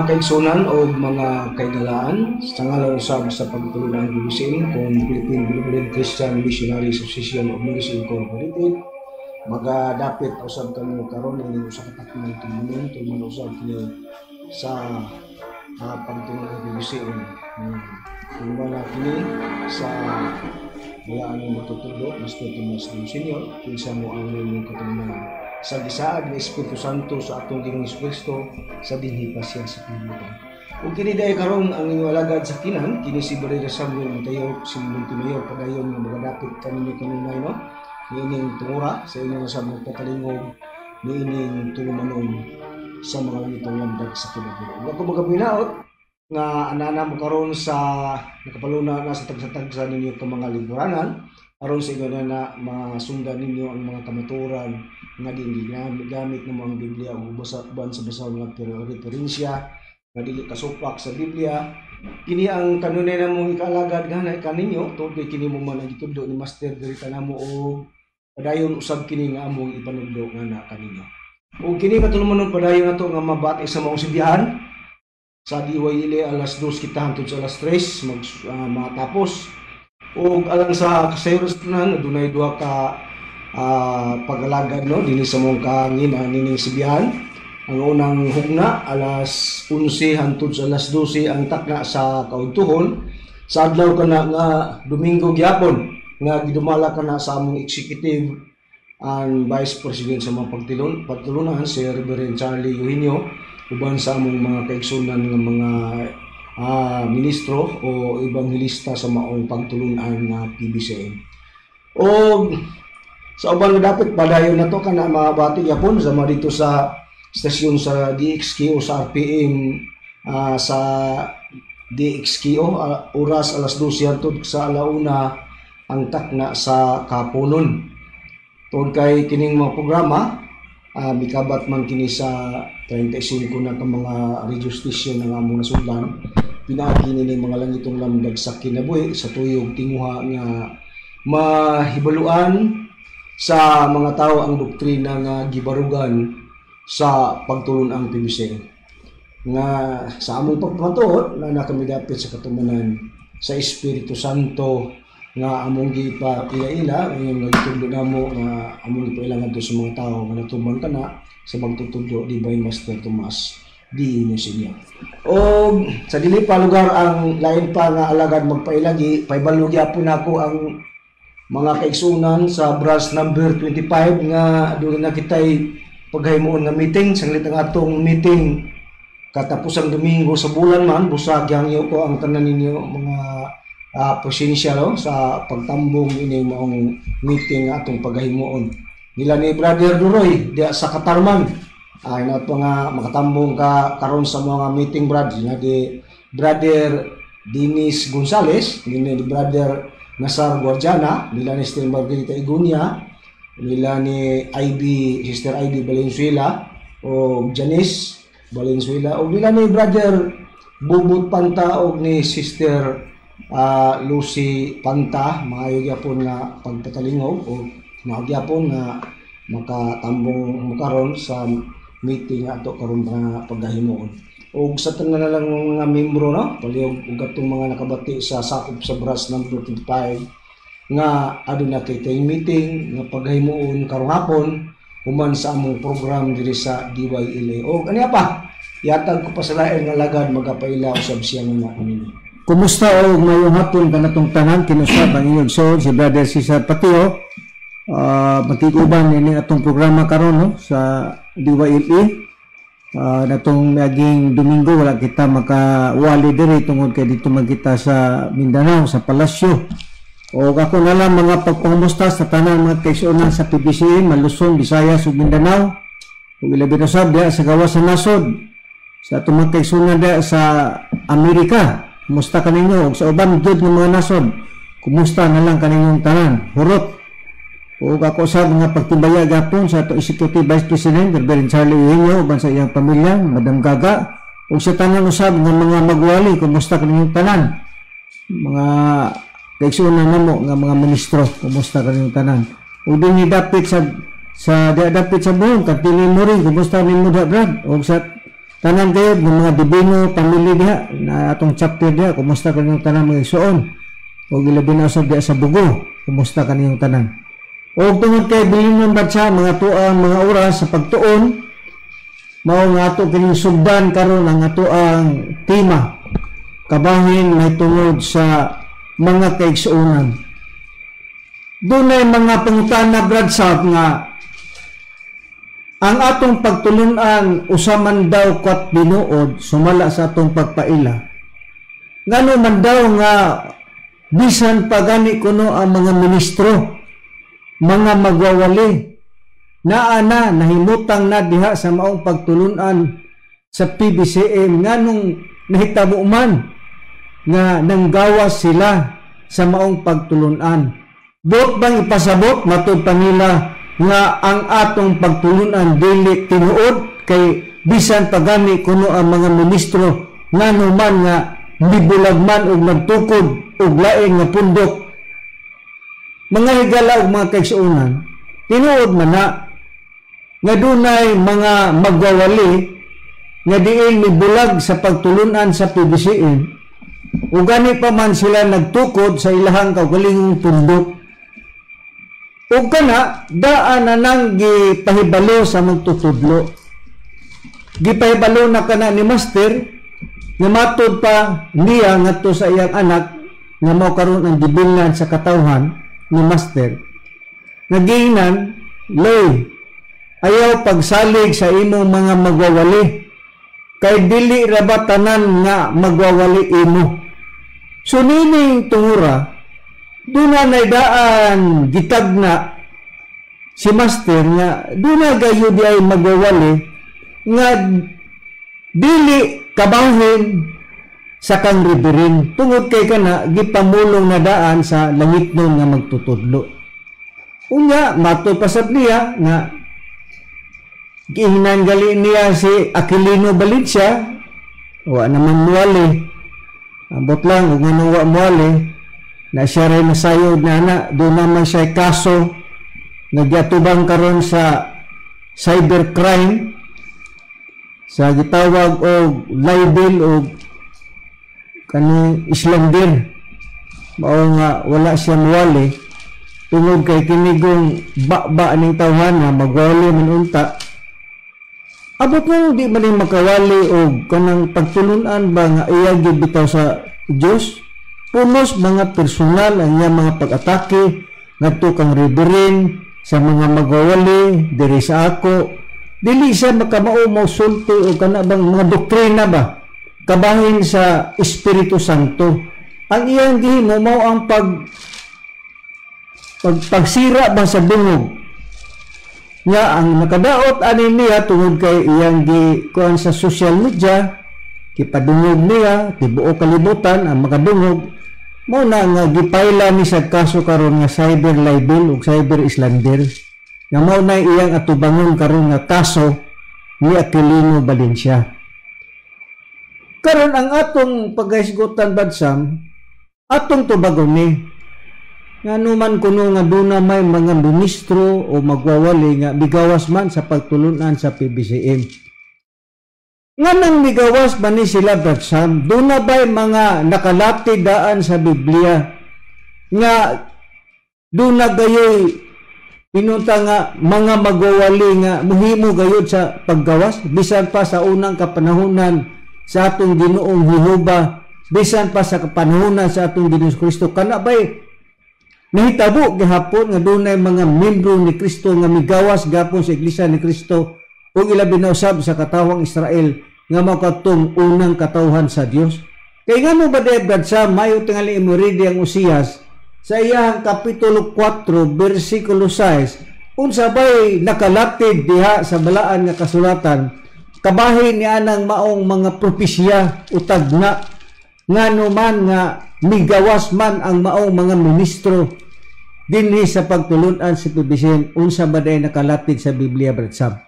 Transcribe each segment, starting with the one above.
Mga kaigsunan o mga kaigalaan, sa ngalan usab sa pagtulunan PBCM kung Philippine Benevolent Christian Missionary Association of Negros Incorporated, magadapit usab kamo karon ining usa ka taknang tulunan, tulunan usab kini sa pagtulunan PBCM. Tulunan na kini sa balaan ng magtutudlo, Master Tomas D. Senior, kinsa mo ang inyong katulunan sa gisaad ni Espiritu Santo sa atong Ginoong Kristo sa dinhi pa siya sa kalibutan. Ug kini dahil karon ang inyong alagad sa kinan, kini si Brother Samuel Mateo, si Montemayor, padayon nga magadapit kaninyo kanunay, no? Niining tungura sa inyong sa magpatalingog niining tulumanon sa mga langitong lamdag sa kinabuhi. Ug ako magapinaot nga anana mo karon sa nakapaluna na sa tagsa-tagsa ninyo ka mga liburanan aron sa inyo na masundan ninyo ang mga kamaturan nga din gigamit gamit namo ang Biblia ug uban sa basahon nga pero referensya nga dili kasupak sa Biblia. Kini ang kanunay namong ikaalagad nga na kaninyo tungod kay kini mo man ang gitudlo ni Master diri kanamo og padayon usab kini nga among ipanudlo nga na kaninyo. Ug kini katulumanon, padayon nato nga mabati sa maong simbihan sa DYLA, alas 2 kita hangtod sa alas 3 mag matapos. Ug alang sa kasayuran sa tanan, adunay duha ka pag-alagad, no, dinhi sa mong kaangin nining sibihan. Ang unang hugna alas 11 hangtod sa alas 12 ang takna sa kaudtuhon sa adlaw kana nga Domingo gyapon nga gidumala kana sa among executive and vice president sa mga pagtilon pagtulunan, si Reverend Charlie Eugenio, uban sa among mga kaigsunan nga mga ministro o ebanghelista sa maong pagtulunan nga PBCM. O sa uban nga dapat padayon na to kana mabati yapon sa mga dito sa stasyon sa DXKO sa RPM, sa DXKO, oras alas 12 hangtod sa alauna ang takna sa kapunon. Tungod kay kining mga programa, mikabat man kini sa 35 na ka mga radio station nga among nasudlan, pinaagi ni mga langitong lamdag sa kinabuhi sa tuyog tinguha nga mahibaluan sa mga tao ang doktrina nga gibarugan sa pagtulon ang PBC nga sa among pagpamatuod na kami dapit sa katumanan sa Espiritu Santo nga among gipa ila-ila ngayon nga gitudlo namo nga among gipaila ngadto sa mga tao nga natuman kana sa magtutudlo Divine Master Tomas D. Senior. O sa dili pa lugar ang lain pa nga alagad magpailagi, paibalo gyapon nako ang mga kaigsunan sa branch number 25 nga aduna na kitay paghimuon nga meeting sanglit ang atong meeting katapusang Domingo sa bulan man. Busa gihangyo ko ang tanan ninyo mga presensya, no, sa pagtambong ini maong meeting nga atong paghimuon nila ni Brother Duroy diya sa Katarman. Ay na pa nga makatambong ka karon sa mga meeting, brad, sila di Brother Dennis Gonzales, nila ni Brother Nasar Guardiana, nila ni Sister Margarita Igunya, nila ni IB, Sister IB Valenzuela o Janice Valenzuela o nila ni Brother Bubot Panta o ni Sister Lucy Panta. Maayo gyapon nga pagpatalingog o mao gyapon nga makatambong mo karon sa meeting nga ato karon nga paghimuon. Og sa tanan na lang mga membro, no, palihog ug atong mga nakabati sa sakop sa branch number 25 nga aduna kay tay meeting nga paghimuon karong hapon human sa among program diri sa DYLA. Og aniya pa, yatag ko pa sa lain nga lagad, magapaila usab siya nga na. Kumusta og mayong hapon kanatong tanan, kinusab ang inyong igsoon si Brother Cesar Patio. Makig-uban ini atong programa karon, no, sa DYLE. Natong naging Domingo wala kita makawali diri tungod kay dito man kita sa Mindanao sa palasyo. O ako na lang mga pagpangumusta sa tanan mga kaigsuonan sa PBCM, Luzon, Visayas ug Mindanao. Ug ilabi na sab diha sa gawas sa nasod. Sa atong mga kaigsuonan diha sa Amerika. Kumusta kaninyo? Ug sa uban gyud nga mga nasod. Kumusta na lang kaninyong tanan? Hurot. Ug ako sa mga pagtimbaya gapon sa ato Executive Vice President Reverend Charlie Eugenio uban sa iyang pamilya, Madam Gaga, ug sa tanan usab nga mga magwali, kumusta kaninyong tanan? Mga kaigsuonan namo nga mga ministro, kumusta kaninyong tanan? Ug dinhi dapit sa diha dapit sa buong, Kantili mo rin, kumusta nimo da, Brad? Ug sa Tanan kayo ng mga Divino family diha na atong chapter diha, kumusta kaninyong tanan, mga igsoon? Ug ilabi na usab diha sa Bugo, kumusta kaninyong tanan? Og tungod kay bilin batsa mga tuang mga oras sa pagtuon, mao nga ato kining sugdan karon ang atoang tema, kabahin mahitungod sa mga kaigsuonan. Dunay mga pangutana, Brad Sab, nga ang atong pagtulunan usa man daw kat tinuod sumala sa atong pagpaila. Ngano man daw nga bisan pa gani kuno ang mga ministro, mga magwawali, naa na nahimutang na diha sa maong pagtulunan sa PBCM, nganong nahitabo man nga nanggawas sila sa maong pagtulunan? Buot bang ipasabot matud pa nila nga ang atong pagtulunan dili tinuod kay bisan pa gani kuno ang mga ministro, ngano man nga mibulag man og nagtukod og lain nga pundok? Mga higala ug mga kaigsuonan, tinuod man na nga dunay mga magwawali nga diin mibulag sa pagtulunan sa PBCM ug gani pa man sila nagtukod sa ilahang kaugalingong pundok. Ug kana daan na nang gipahibalo sa magtutudlo. Gipahibalo na kana ni Master nga matud pa niya ngadto sa iyang anak nga mao karon ang gibilnan sa katawhan ni Master. Nagiingnan, "Loy, ayaw pagsalig sa imong mga magwawali kay dili ra ba tanan nga magwawali imo?" So nining tungura, duna na daan gitagna si Master nga duna gayo di ay magwawali nga dili kabahin sa kang riberin tungod kay kana gipamulong na daan sa langitnon nga magtutudlo. Unya mato pasab niya nga giingnan gali niya si Aquilino Valencia, wa naman muwali. Ambot lang kung ano wa muwali na siya rin nasayod na na doon naman siya kaso nagyatubang karon sa cybercrime sa gitawag og libel og kani slander. Mao nga wala siya muwali tungod kay kinigong ba ning tawhana magwali man unta. Abot nga di man makawali og kanang pagtulunan ba nga iya gyud bitaw sa Dios. Pulos mga personal ang iyang mga pag-atake ngadto kang reverend, sa mga magwawali diri sa ako. Dili siya makamao mo sulti o kana bang mga doktrina ba kabahin sa Espiritu Santo. Ang iyang gihimo mao ang pagsira ba sa dungog nga ang nakadaot ani niya tungod kay iyang gikuan sa social media, kipadungog niya tibuok kalibutan ang makadungog. Mao na nga gipayla ni sa kaso karon nga cyber libel ug cyber slander nga mao na iyang atubangon karon nga kaso ni Aquilino Valencia. Karon ang atong paghisgutan, Badsam, atong tubagon ni ngano man kuno nga duna may mga ministro o magwawali nga migawas man sa pagtulunan sa PBCM. Nganong migawas ba ni sila, Badsam? Duna ba'y mga nakalapti daan sa Biblia nga duna gayoy pinunta nga mga magwawali nga muhimo gayod sa paggawas bisan pa sa unang kapanahunan sa atong Ginoong Jehova, bisan pa sa kapanahunan sa atong Ginoong Kristo? Kana ba'y nahitabo gihapon nga dunay mga membro ni Kristo nga migawas gapon sa Iglesia ni Kristo ug ilabi na usab sa katawhang Israel nga mao kadtong unang katawhan sa Dios? Kay ngano ba di, Brad Sam, mayo tingali imuridi ang Osias sa iyang kapitulo 4 bersikulo 6, unsa bay nakalatid diha sa balaan nga kasulatan kabahin ni anang maong mga propesya utagna ngano man nga migawas man ang maong mga ministro dinhi sa pagtulunan sa PBCM? Unsa ba day nakalatid sa Biblia, Brad Sam?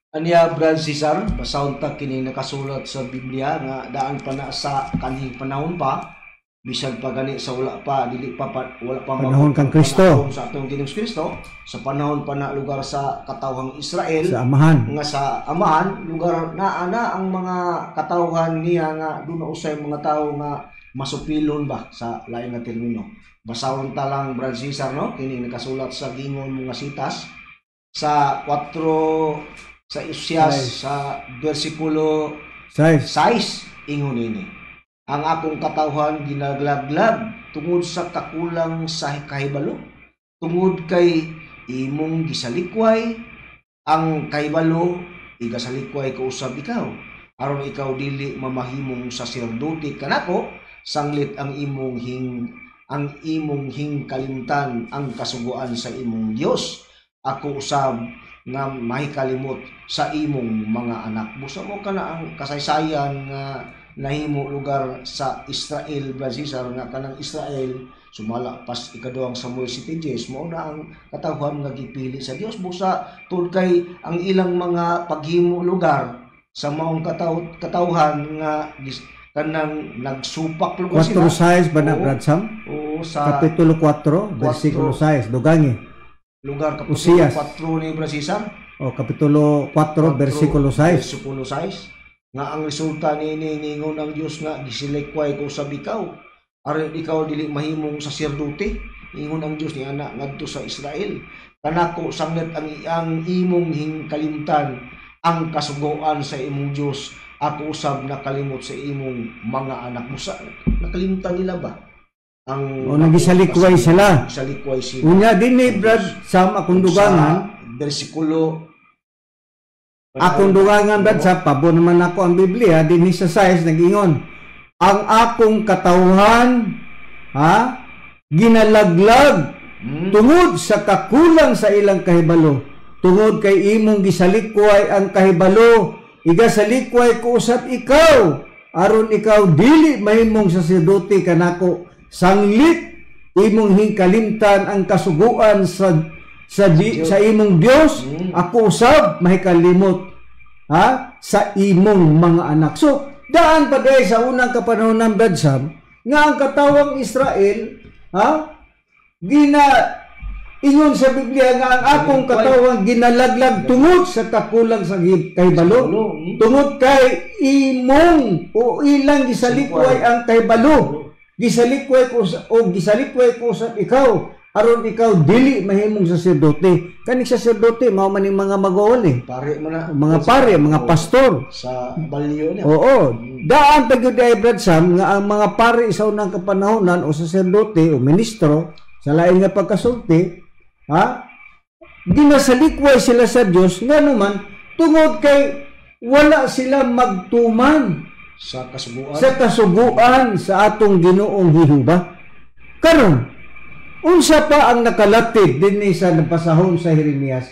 Aniya, Brad Cesar, basahon ta kini nakasulat sa Biblia nga daan pa na sa kanhing panahon pa. Bisan pa gani sa wala pa, dili pa, wala pa Panahon kang Kristo. Panahon sa atong Ginoong Kristo, sa panahon pa na lugar sa katawhang Israel sa Amahan. Nga sa Amahan lugar naa na ang mga katawhan niya nga doon na usay mga tao nga masupilon ba sa lain nga termino. Basahon ta lang, Brad Cesar, no, kini nakasulat sa gingon mga sitas sa 4 sa Usías sa bersikulo 6. 6, ingon ini: "Ang akong katawhan ginaglaglag tungod sa kakulang sa kahibalo. Tungod kay imong gisalikway ang kahibalo, igasalikway ko usab ikaw, aron ikaw dili mamahimong saserdote kanako sanglit ang imong hingkalimtan ang kasuguan sa imong Dios. Ako usab nga mahikalimot sa imong mga anak." Busa mo kana ang kasaysayan nga nahimo lugar sa Israel, Brad Cesar, nga kanang Israel sumala pas ikaduhang Samuel 7:10, mao na ang katawhan nga gipili sa Dios. Busa tud kay ang ilang mga paghimo lugar sa maong katawhan nga kanang nagsupak lugar 4 sila. 6 ba na, Oo. Brad Sam? O sa Kapitulo 4, versikulo 6. Dugangi. Lugar kapitulo Usías. 4 ni Brad Cesar. O, kapitulo 4, versikulo 6. Versikulo 6 nga ang resulta niini, ningon ang Dios nga gisilikway ko sa ikaw aron ikaw dili mahimong saserdote, ingon ang Dios ni ana ngadto sa Israel, kanako sanglit ang imong hingkalimtan ang kasugoan sa imong Dios, ako usab nakalimot sa imong mga anak mo. Sa nakalimtan nila ba ang O, nagisalikway sila. Gisalikway sila. Unya din ni Brad Sam, akong dugangan, sa bersikulo akong dugangan, Brad Sam, pabo naman ako ang Biblia, dinhi sa 6 nag-ingon: "Ang akong katawhan, ha, ginalaglag tungod sa kakulang sa ilang kahibalo. Tungod kay imong gisalikway ang kahibalo, igasalikway ko usab ikaw, aron ikaw dili mahimong saserdote kanako sanglit imong hingkalimtan ang kasuguan sa imong Dios, ako usab mahikalimot, ha, sa imong mga anak." So daan pa diay sa unang kapanahon ng Brad Sam nga ang katawang Israel, ha, gina ingon sa Biblia nga ang akong katawang ginalaglag tungod sa kakulang sa kahibalo, tungod kay imong o ilang gisalikway ang kahibalo, gisalikway ko sa, o gisalikway ko sa ikaw aron ikaw dili mahimong saserdote. Kaning saserdote mao man ning mga magwawali. Pare man na. Mga pare, mga pastor. Sa balyo niya. Oo. Daan pa gyud ay, Brad Sam, nga ang mga pare sa unang kapanahonan o saserdote o ministro sa lain nga pagkasulti, ha, ginasalikway sila sa Dios nganuman tungod kay wala sila magtuman sa kasuguan sa kasuguan sa atong Ginoong Jehova. Karon, unsa pa ang nakalatid dinhi sa nabasahon sa Jeremias?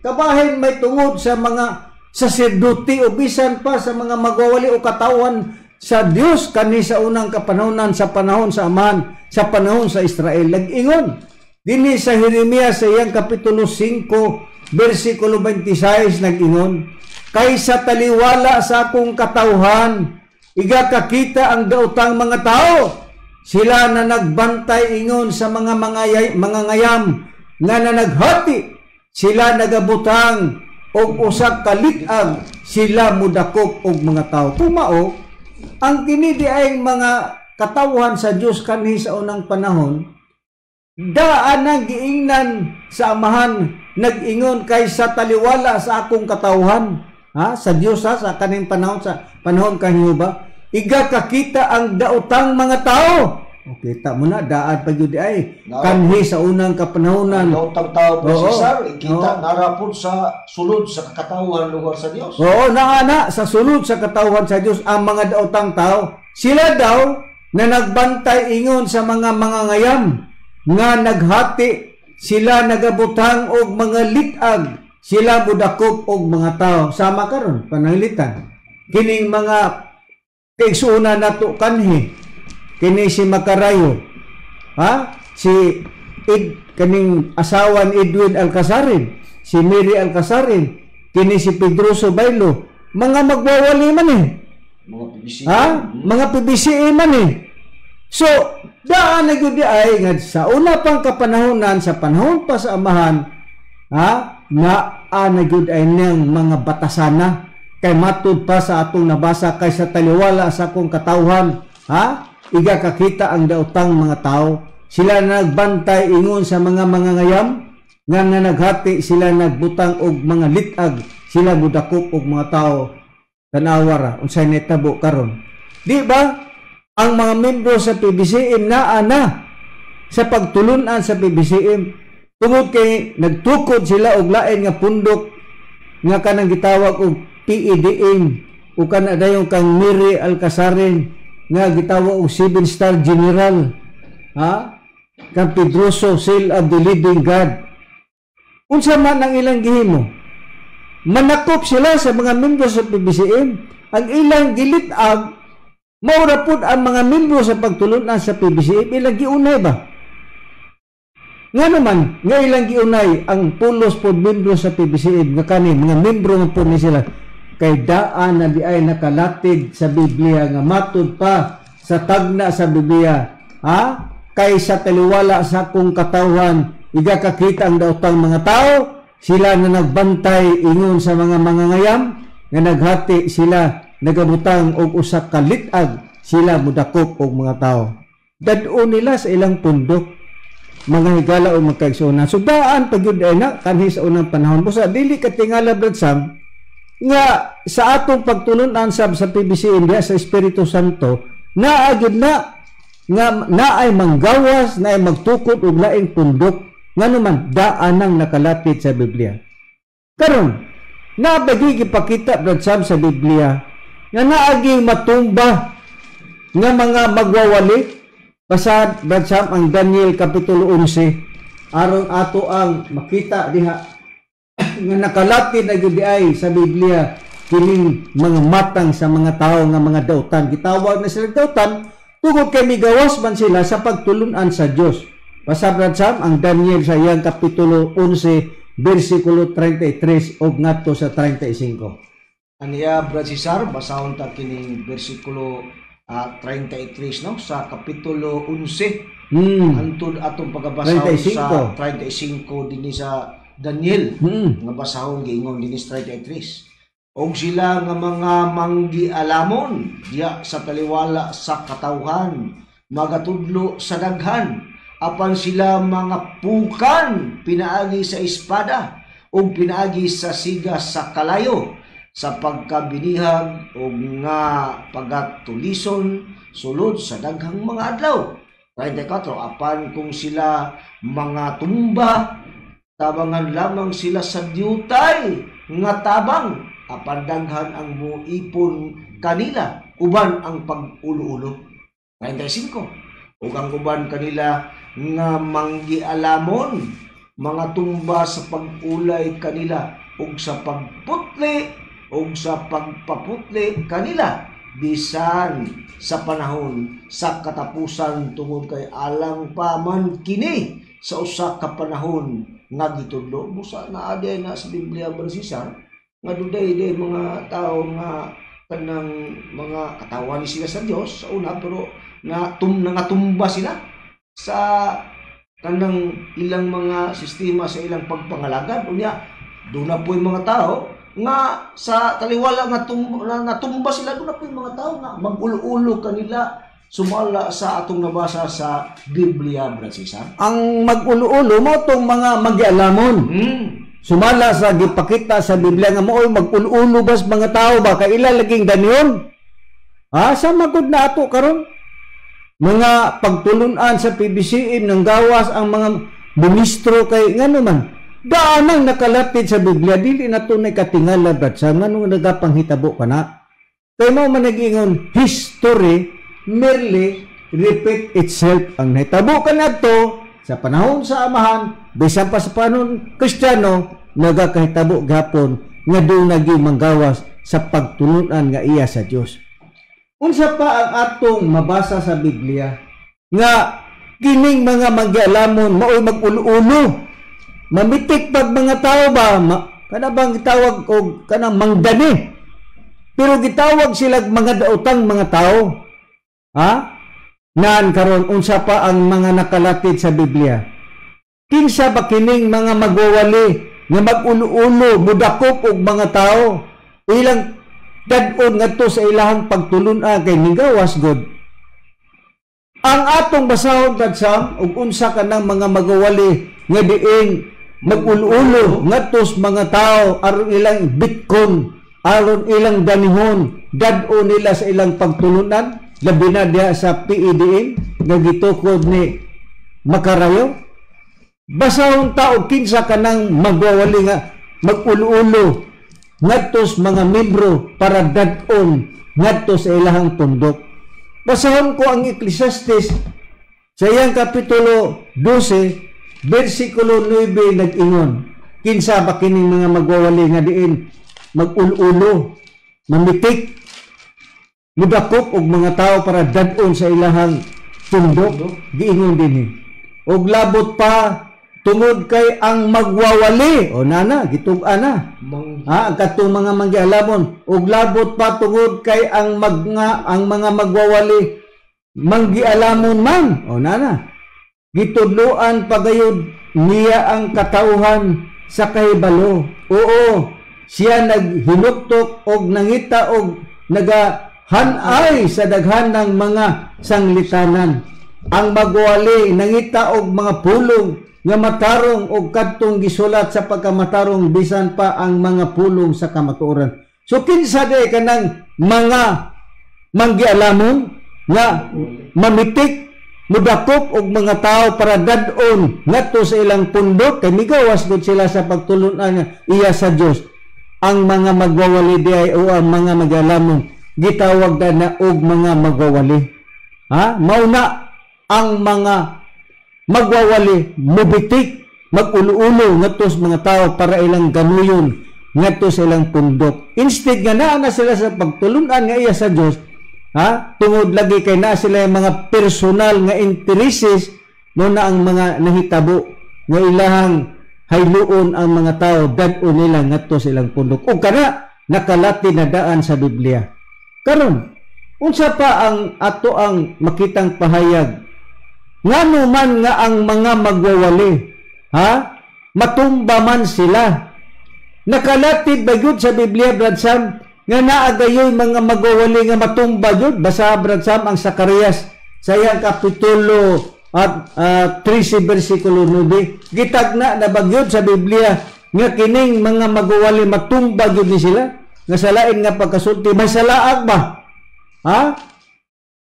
Kabahin may tungod sa mga saserdote o bisan pa sa mga magwawali o katawan sa Dios kani sa unang kapanahonan, sa panahon sa Amahan, sa panahon sa Israel. Nag-ingon dinhi sa Jeremias sa iyang kapitulo 5 versikulo 26, nag-ingon: "Kay sa taliwala sa akong katawhan igakakita ang daotang mga tao, sila na nagbantay ingon sa mga ngayam nga nanaghati, sila nagabutang og usa ka lit-ag, sila mudakop og mga tao." Tumao ang kini di ay mga katawhan sa Dios kanhi sa unang panahon, daan ang giingnan sa Amahan, nag-ingon kay sa taliwala sa akong katawhan, ha, sa Dios, ha, sa kaning panahon, sa panahon kang Jehova, igakakita ang daotang mga tao. O, kita mo na, daan pa gyud ay kanhi sa unang kapanahonan. Daotang tao po, Cesar, ikita Oo. Narapod sa sulod sa katawan lugar sa Dios. Oo, naana sa sulod sa katawhan sa Dios ang mga daotang tao. Sila daw na nagbantay ingon sa mga mangangayam nga naghati, sila nagabutang og mga lit-ag, sila mudakop og mga tao. Sama karon pananglitan kining mga kaigsuonan nato kanhi, kini si Makarayo, ha, si Ed, kaning asawa ni Edwin Alcasarin, si Mary Alcasarin, kini si Pedroso Bailo, mga magwawali man eh. Mga PBC. Ha? Mga PBCA man eh. So, daan na gyud ay nga sa una pang kapanahonan, sa panahon pa sa Amahan, ha, naa na gyud ay niyang mga batasana kay matud pa sa atong nabasa kay sa taliwala sa akong katawhan, ha, iga kakita ang daotang mga tao. Sila nagbantay ingon sa mga mangangayam nga naghati, sila nagbutang og mga litag, sila mudakop og mga tao. Tanawa ra unsay nahitabo karon. Di ba? Ang mga membro sa PBCM naa na sa pagtulunan sa PBCM tungod kay nagtukod sila og lain nga pundok nga kanang gitawag og PEDM o kana dayon kang Miri Alcasarin nga gitawag og 7 Star General, ha, kang Pedroso, Seal of the Living God. Unsa man ang ilang gihimo? Manakop sila sa mga membro sa PBCM. Ang ilang gilitag maura pud ang mga membro sa pagtulunan sa PBCM, ilang giunay ba? Nga naman, nga ilang giunay ang pulos pod membro sa PBCM, nga kani, mga membro nga po ni sila, kay daan na di ay nakalatid sa Biblia, nga matud pa sa tagna sa Biblia, ha? Kay sa taliwala sa akong katawhan, iga kakita ang daotang mga tao, sila na nagbantay ingon sa mga mangangayam, nga naghati sila nagabutang og usa ka lit-ag, sila mudakop og mga tao. Dad-o nila sa ilang pundok, mga higala o magkaigsuonan. So daan pa gyud ay na kanhi sa unang panahon. Busa dili ka tingala, Brad Sam, nga sa atong pagtulunan sab sa PBCM diha sa Espiritu Santo, naa gyud na nga naay manggawas, naay magtukod og laing pundok, ngano man daan nang nakalatid sa Biblia. Karon, naabagi gipakita, Brad Sam, sa Biblia nga naagi matumba nga mga magwawali. Basa, Brad Sam, ang Daniel Kapitulo 11 aron ato ang makita diha nga nakalatid na gyud ay sa Biblia kining mga matang sa mga tao nga mga dautan. Gitawag na sila dautan tungod kay migawas man sila sa pagtulunan sa Dios. Basa, Brad Sam, ang Daniel sa iyang Kapitulo 11 bersikulo 33 ug ngadto sa 35. Aniya, Brad Cesar, basahon ta kining bersikulo 33, no, sa Kapitulo 11. Antud atong pagabasahon 35. Sa 35 dinhi sa Daniel. Nga basahon giingon dinhi sa 33. Og sila nga mga manggialamon diya sa taliwala sa katawhan, magatudlo sa daghan, apan sila mga pukan pinaagi sa espada ug pinaagi sa siga sa kalayo, sa pagkabinihag o nga paggatulison sulod sa daghang mga adlaw. 34, apan kung sila mga tumba, tabangan lamang sila sa diutay nga tabang, apan daghan ang muipon kanila uban ang pag-ulo-ulo. 35, ug ang uban kanila nga manggialamon, mga tumba sa pag-ulay kanila ug sa pagputli ug sa pagpaputli kanila bisan sa panahon sa katapusan, tungod kay alang pa man kini sa usa ka panahon nga gitudlo. Busa naa di na sa Biblia, Brad Cesar, nga dunay di mga tao nga kanang mga katawan ni sila sa Dios sa una, pero nangatumba sila sa kanang ilang mga sistema sa ilang pagpangalagad. Unya doon na po yung mga tao nga sa taliwala nga natumba sila, doon na po yung mga tao nga mag-ulo-ulo kanila sumala sa atong nabasa sa Biblia, Brad Cesar. Ang mag-ulo-ulo mo tong mga magialamon. Sumala sa gipakita sa Biblia nga mooy mag-ulo-ulo bas mga tao ba kay ila laging danyon. Ha, sa magud na ato karon mga pagtulunan sa PBCM nang gawas ang mga ministro kay ngano man daan ang nakalatid sa Biblia, dili na tunay katingala, Brad Sam, nganong nagapanghitabo ka na? Kay mao man nag-ingon, history merely repeat itself. Ang nahitabo ka nadto sa panahon sa Amahan, bisan pa sa panahon Kristiyano, nagakahitabo gapon nga doon naging manggawas sa pagtulunan nga iya sa Dios. Unsa pa ang atong mabasa sa Biblia nga kining mga manggialamon maoy mag-ulo-ulo, mamitik pag mga tao ba, kana bang gitawag og kanang mangdani, pero gitawag sila mga daotang mga tao. Ha? Naan karon, unsa pa ang mga nakalatid sa Biblia? Kinsa ba kining mga magwawali nga mag-ulo-ulo, mudakop og mga tao, ilang dad-on ngadto sa ilahang pagtulun-an kay migawas god? Ang atong basahon, Brad Sam, ug unsa kanang mga magwawali nga diin mag-ulo-ulo ngadto sa mga tao aron ilang bitkon, aron ilang danihon, dad-on nila sa ilang pagtulunan, labi na diha sa PEDM nga gitukod ni Makarayo? Basahon ta og kinsa kanang magwawali nga mag-ulo-ulo ngadto sa mga membro para dad-on ngadto sa ilahang tundok. Basahon ko ang Ecclesiastes sa iyang kapitulo 12 versikulo 9, nag-ingon. Kinsa ba kining mga magwawali nga diin mag-ulo-ulo, mamitik, mudakop og mga tao para dad-on sa ilahang tundok? Giingon dinhi. Og labot pa tungod kay ang magwawali, o nana, gitug-an na. Ha, ang katong mga manggialamon, og labot pa tungod kay ang mga magwawali manggialamon man, o nana. Gitudloan pagayod niya ang katauhan sa kahibalo. Oo, siya naghinuktok og nangita og nagahanay sa daghan ng mga sanglitanan. Ang magwawali nangita og mga pulong nga matarong og kadtong gisulat sa pagkamatarong bisan pa ang mga pulong sa kamatuoran. So kinsa day kanang mga manggialamon nga mamitik, mudakop og mga tao para dad-on ngadto sa ilang pundok kay migawas gud sila sa pagtulun-an iya sa Dios? Ang mga magwawali diay o ang mga manggialamon gitawag na og mga magwawali. Ha? Mao na ang mga magwawali mubitik, mag-ulo-ulo ngadto sa mga tao para ilang ganuyon ngadto sa ilang pundok. Instead nga naa na sila sa pagtulun-an nga iya sa Dios, ha? Tungod lagi kay naa sila yung mga personal nga intereses, no na ang mga nahitabo nga ilahang hayluon ang mga tao, dad-on nila ngadto sa ilang pundok. O kana nakalati na daan sa Biblia. Karon, unsa pa ang ato ang makitang pahayag? Ngano man nga ang mga magwawali, ha? Matumba man sila. Nakalatid ba gyud sa Biblia, Brad Sam, nga naa gayoy mga magwawali nga matumba gyud? Basa, Brad Sam, ang Zacarias sa iyang kapitulo at 13 versikulo 9. Gitagna na ba gyud sa Biblia nga kining mga magwawali matumba gyud ni sila? Nga sa lain nga pagkasulti, may salaag ba? Ha?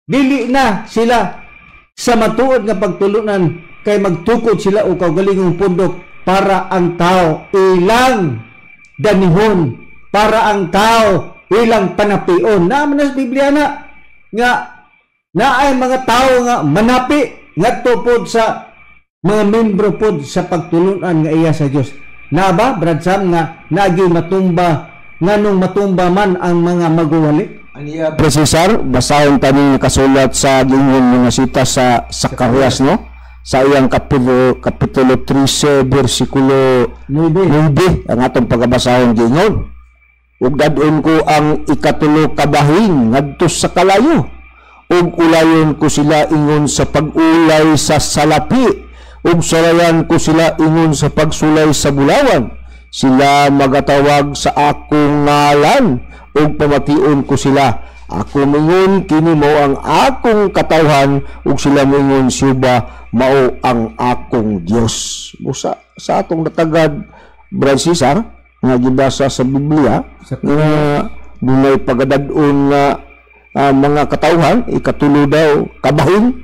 Dili na sila sa matuod nga pagtulunan kay magtukod sila og kaugalingong pundok para ang tao ilang danihon, para ang tao ilang panapion. Naa man sa Biblia na nga naay mga tao nga manapi ngadto pod sa mga membro pod sa pagtulunan nga iya sa Dios. Naa ba, Brad Sam, nga naagi matumba, nganong matumba man ang mga magwawali? Aniya, Pre Cesar, basahon tani nakasulat sa gingon mga sita sa Zacarias, no? Sa iyang kapitulo 13 versikulo 9 ang atong pagabasahon, gingon. Ug dad-on ko ang ikatulo kabahin ngadto sa kalayo, ug ulayon ko sila ingon sa pag-ulay sa salapi, ug sulayan ko sila ingon sa pagsulay sa bulawan. Sila magatawag sa akong ngalan, ug pamation ko sila. Ako mingon, kini mao ang akong katawhan, ug sila mingon, Siuba mao ang akong Dios. Busa sa atong natagad, Brad Cesar, nga gibasa sa Biblia nga dunay pagadad-on nga mga katawhan, ikatulo daw kabahin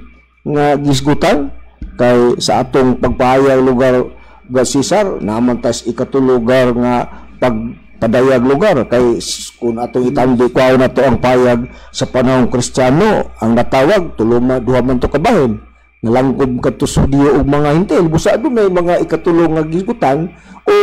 nga gisgutan. Kay sa atong pagpahayag lugar, Brad Cesar, naman tas ikatulo lugar nga pagpadayag lugar, kay kung atong itandi kuha na to ang payag sa panahong Kristiyano, ang natawag tulo duha man to kabahin nalangkob kadto sa Hudiyo ug mga Hintil. Busa dunay mga ikatulo nga gisgutan o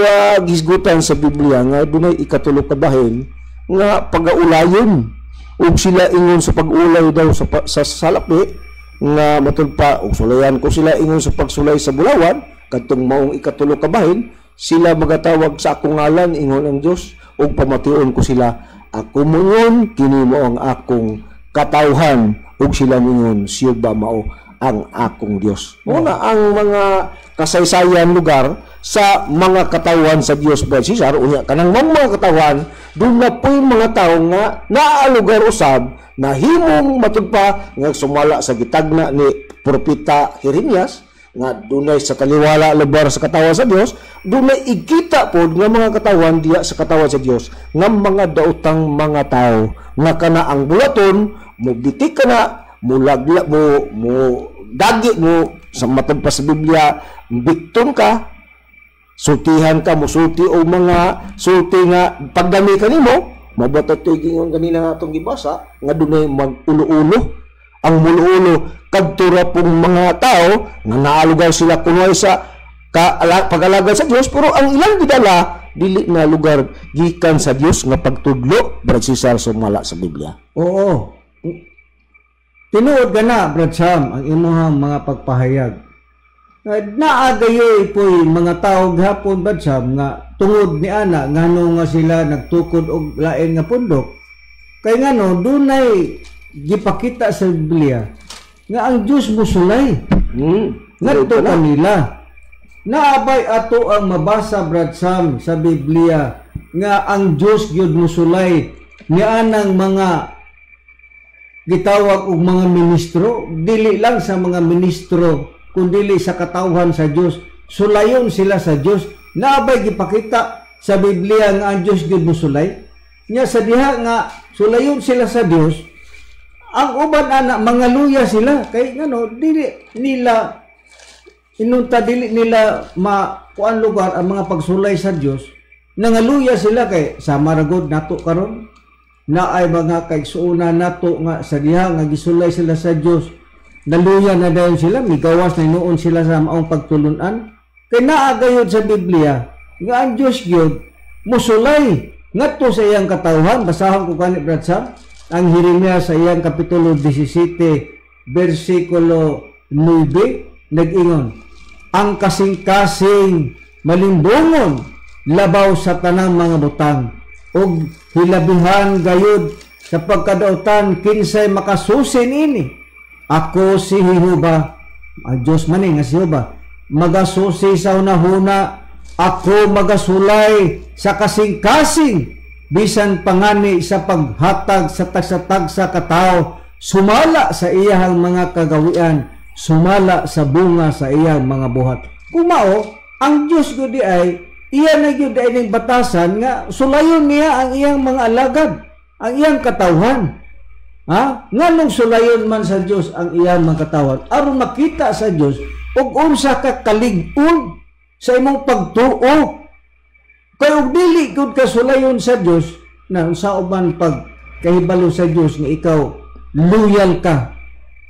gisgutan sa Biblia nga dunay ikatulo kabahin nga pagaulayon, ug sila ingon sa pag-ulay daw sa salapi nga matud pa, ug sulayan ko sila ingon sa pagsulay sa bulawan, kadtong maong ikatulo kabahin. Sila magatawag sa akong ngalan, ingon ang Dios, ug pamation ko sila. Ako moingon, kini mo ang akong katawhan, ug Ug sila mingon, "Si Jehova mao ang akong Dios." Mao na ang mga kasaysayan lugar sa mga katawhan sa Dios, Brad Cesar. Unya kanang mga katawhan, doon na po'y mga tao nga naalugar usab na himong matud pa nga sumala sa gitagna ni Propeta Jeremias nga dunay sa taliwala lugar sa katawan sa Dios, dunay ikita pod nga mga katawan diya sa katawan sa Dios nga mga daotang mga tao nga kana ang bulaton mo bitik kana mo lagla mo mo dagi mo sa matag pa sa Biblia, bikton ka, sultihan ka, musulti o mga sulti nga pagdami kanimo mabato. To'y gingon kanina nga atong gibasa nga dunay mag-ulo-ulo. Ang mulo-ulo kadto ra pong mga tao nga naalugar sila kunway sa pag-alagad sa Dios, pero ang ilang gidala dili na lugar gikan sa Dios nga pagtudlo, Brad Cesar, sumala sa Biblia. Oo. Tinuod ka na, Brad Sam, ang imuhang mga pagpahayag. Naa gayoy po'y mga tao gihapon, Brad Sam, nga tungod ni ana ngano nga sila nagtukod og lain nga pundok. Kay ngano dunay gipakita sa Biblia nga ang Dios musulay ngadto kanila. Naabay ato ang mabasa, Brad Sam, sa Biblia nga ang Dios gyud musulay nianang mga gitawag og mga ministro, dili lang sa mga ministro kundili sa katawhan sa Dios, sulayon sila sa Dios. Naabay gipakita sa Biblia nga ang Dios gyud musulay nya sa diha nga sulayon sila sa Dios? Ang uban ana mga luya sila kay ngano dili nila inunta, dili nila ma kuan lugar ang mga pagsulay sa Dios. Nangaluya sila kay sama ra gud nato karon na ay mga kaigsuonan nato nga sa diha nga gisulay sila sa Dios, naluya na dayon sila, migawas na hinuon sila sa maong pagtulunan. Kay naa gayud sa Biblia nga ang Dios gyud musulay ngadto sa iyang katawhan. Basahon ko kani, Brad Sam, ang Jeremias sa iyang kapitulo 17 bersikulo 9, nag-ingon, "Ang kasing-kasing malimbungon labaw sa tanang mga butang ug hilabihan gayud sa pagkadautan, kinsay makasusi niini? Ako si Jehova," ang Diyos man nga si Jehova, "magasusi sa hunahuna. Ako magasulay sa kasing-kasing bisan pangani sa paghatag sa tagsa-tagsa katawo sumala sa iyahang mga kagawian, sumala sa bunga sa iyang mga buhat." Kumao, ang Diyos gud ay iya na gyud ay ning batasan nga sulayon niya ang iyang mga alagad, ang iyang katawhan. Ha? Nganong sulayon man sa Dios ang iyang mga katawhan? Aron makita sa Dios ug unsa ka kalig-on sa imong pagtuo. Kay og dili gud ka sulayon sa Dios, na unsa man pag kahibalo sa Dios nga ikaw loyal ka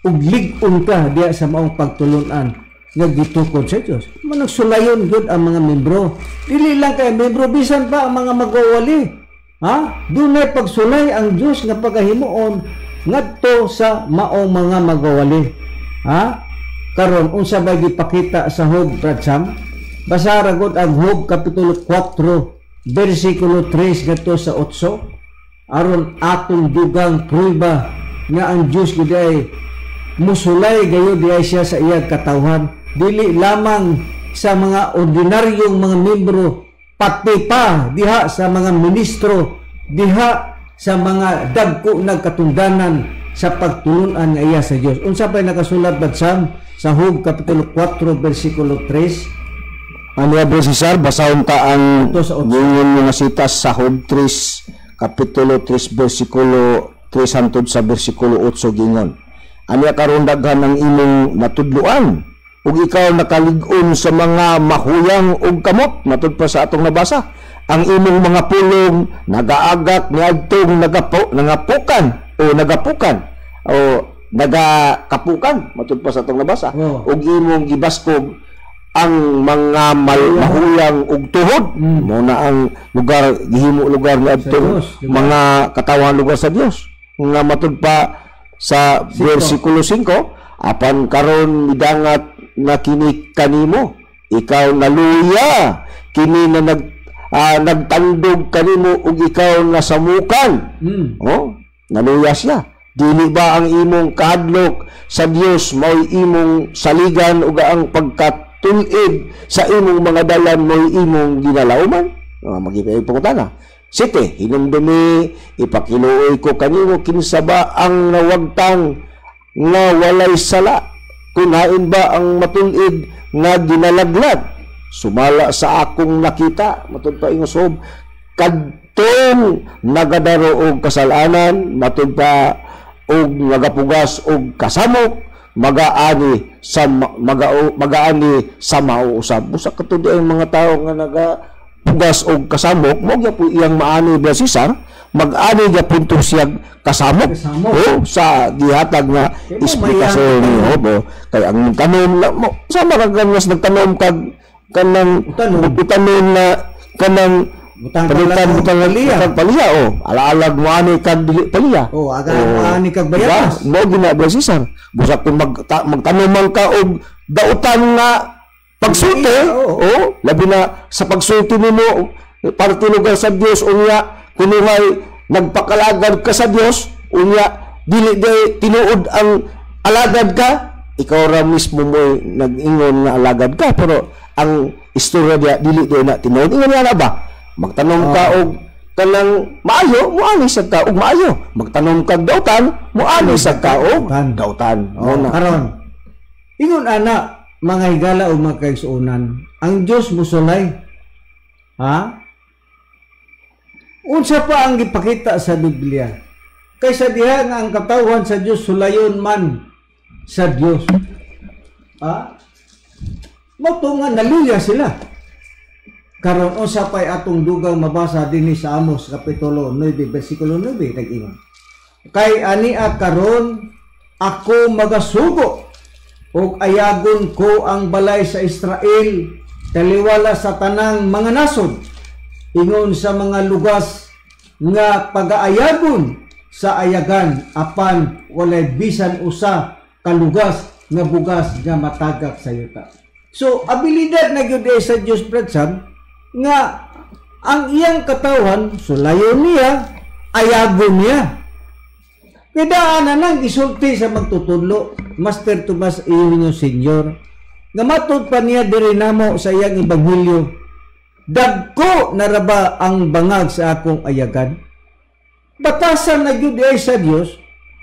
ug lig-on ka diya sa maong pagtulunan nga gitukod sa Dios? Manang sulayon gud ang mga membro. Dili lang kay membro, bisan pa ang mga magwawali. Ha? Dunay pagsulay ang Dios nga pagahimuon ngadto sa maong mga magwawali. Ha? Karon, unsa ba gipakita sa Job, Brad Sam? Basa ra gud ang Job kapitulo 4 bersikulo 3 ngadto sa 8 aron atong dugang prueba nga ang Dios gud ay musulay gayud diay siya sa iyang katawhan, dili lamang sa mga ordinaryong mga membro, pati pa diha sa mga ministro, diha sa mga dagko nagkatundanan sa pagtulunan nga iya sa Dios. Unsa pay nakasulat, Brad Sam, sa Job kapitulo 4 bersikulo 3? Ano ya, Bro Cesar, basahon ta ang Ito sa otso. gingon nga sitas sa Job 3, kapitulo 3, bersikulo 3 hangtod sa bersikulo 8, gingon. "Anya karon daghan ang imong natudloan ug ikaw nakalig-on sa mga mahuyang og kamot," matud pa sa atong nabasa. "Ang imong mga pulong nagaagak niadtong nangapukan o nagapukan o nagakapukan," matud pa sa atong nabasa. "Ug imong gibaskog ang mga mahuyang og tuhod." Mo na ang lugar gihimo lugar niadtong Sa Dios, di ba? mga katawan lugar sa Dios nga matud pa sa bersikulo 5, "Apan karon midangat na kini kanimo, ikaw naluya kini na nagtandog kanimo ug ikaw nasamukan." Oh, naluya siya. Dili ba ang imong kahadlok sa Dios mao'y imong saligan ug ang pagkatul-id sa imong mga dalan mao'y imong ginalauman? Magipay pangutana. 7, hinumdumi, ipakiluoy ko kanimo kinsa ba ang nawagtang nga walay sala? Kun hain ba ang matul-id nga ginalaglag? Sumala sa akong nakita, matud pa ingon sob, kadtong nagadaro og kasalanan, matud pa og nagapugas og kasamok, magaani sa mauusab. Busa kato di ang mga tao nga nagapugas og kasamok, mao gyapon iyang maani ba Cesar, mag-ani gyapon to siya kasamok. Oh, sa gihatag nga esplikasyon ni Hobo. Kay ang tanom mo sama ra ganas nagtanom kag kanang utanon na kanang butang butang paliya, oh, alaalag mo ani kag dili paliya. Oh, aga mo ani kag bayabas. Mo gina ba Cesar? Busa kung magtanom man ka og dautan nga pagsulti, oh, labi na sa pagsulti nimo parte lugar sa Dios, unya kunuhay nagpakalagad ka sa Dios, unya dili day tinuod ang alagad ka, ikaw ra mismo mo'y nag-ingon nga alagad ka, pero ang istorya diya dili day na tinuod. Ingon nga na ba? Magtanom ka og kanang maayo, moani sad ka og maayo. Magtanom kag dautan, moani sad ka og dautan. Oh, karon ingon ana mga higala o mga kaigsuonan, ang Dios mosulay. Ha? Unsa pa ang gipakita sa Biblia? Kaysa diha nga ang katawhan sa Dios sulayon man sa Dios. Ha? Mao nga naluya sila. Karon unsa pay atong dugang mabasa dinhi sa Amos kapitulo 9 bersikulo 9 nag-ingon. Kay ania karon ako magasugo ug ayagon ko ang balay sa Israel taliwala sa tanang mga nasod, ingon sa mga lugas nga pagaayagon sa ayagan, apan walay bisan usa kalugas nga bugas nga matagak sa yuta. So abilidad na gyud sa Dios, Brad Sam, nga ang iyang katawhan sulayon niya, ayagon niya. Kaya na nang isulti sa magtutudlo, Master Tomas Eugenio Senior, nga matud pa niya diri namo sa iyang ebanghelyo, dagko na raba ang bangag sa akong ayagan. Batasan na gyud ay sa Dios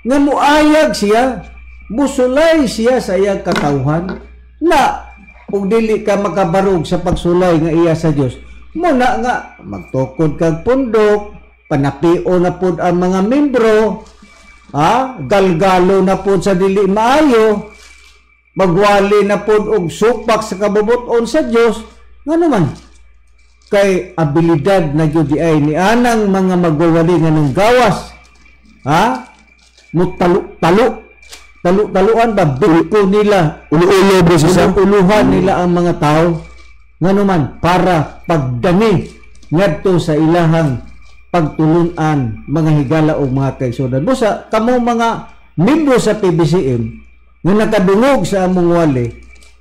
nga muayag siya, musulay siya sa iyang katawhan, na ug dili ka makabarog sa pagsulay nga iya sa Dios, muna nga magtukod kag pundok, panapio na pod ang mga membro, ha, galgalo na pod sa dili maayo, magwali na pod og supak sa kabubuton sa Dios. Ngano man kay abilidad na gyud ay ni anang mga magwawali nga nang gawas, ha, mutalo-talo, talo-taluan ba buko nila, ulo-ulo ba siya, uluhan nila ang mga tao. Ngano man para pagdami ngadto sa ilahang pagtulunan mga higala o mga kaigsuonan. Busa kamo mga membro sa PBCM nga nakadungog sa among wali,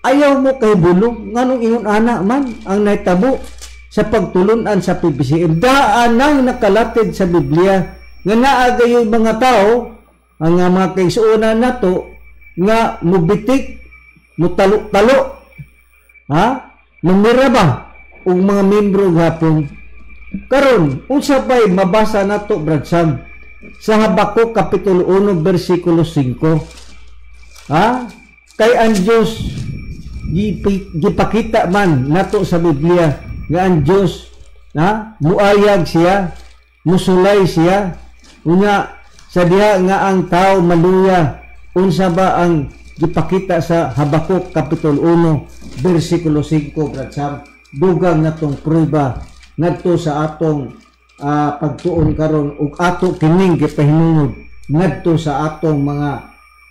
ayaw mo kahibulong nganong ingon ana man ang nahitabo sa pagtulunan sa PBCM. Daan nang nakalatid sa Biblia nga naa gayoy mga tao ang mga kaigsuonan nato nga mubitik, mutalo-talo, ha, numira ba og mga membro gapon. Karon unsa pay mabasa nato, Brad Sam, sa Habakuk kapitulo 1 bersikulo 5? Ha? Kay ang Dios gipakita man nato sa Biblia nga ang Dios, ha, muayag siya, musulay siya, unya sa diha nga ang tao maluya. Unsa ba ang gipakita sa Habakuk kapitulo 1 bersikulo 5, Brad Sam? Dugang natong prueba ngadto sa atong pagtuon karon ug ato kining gipahinungod ngadto sa atong mga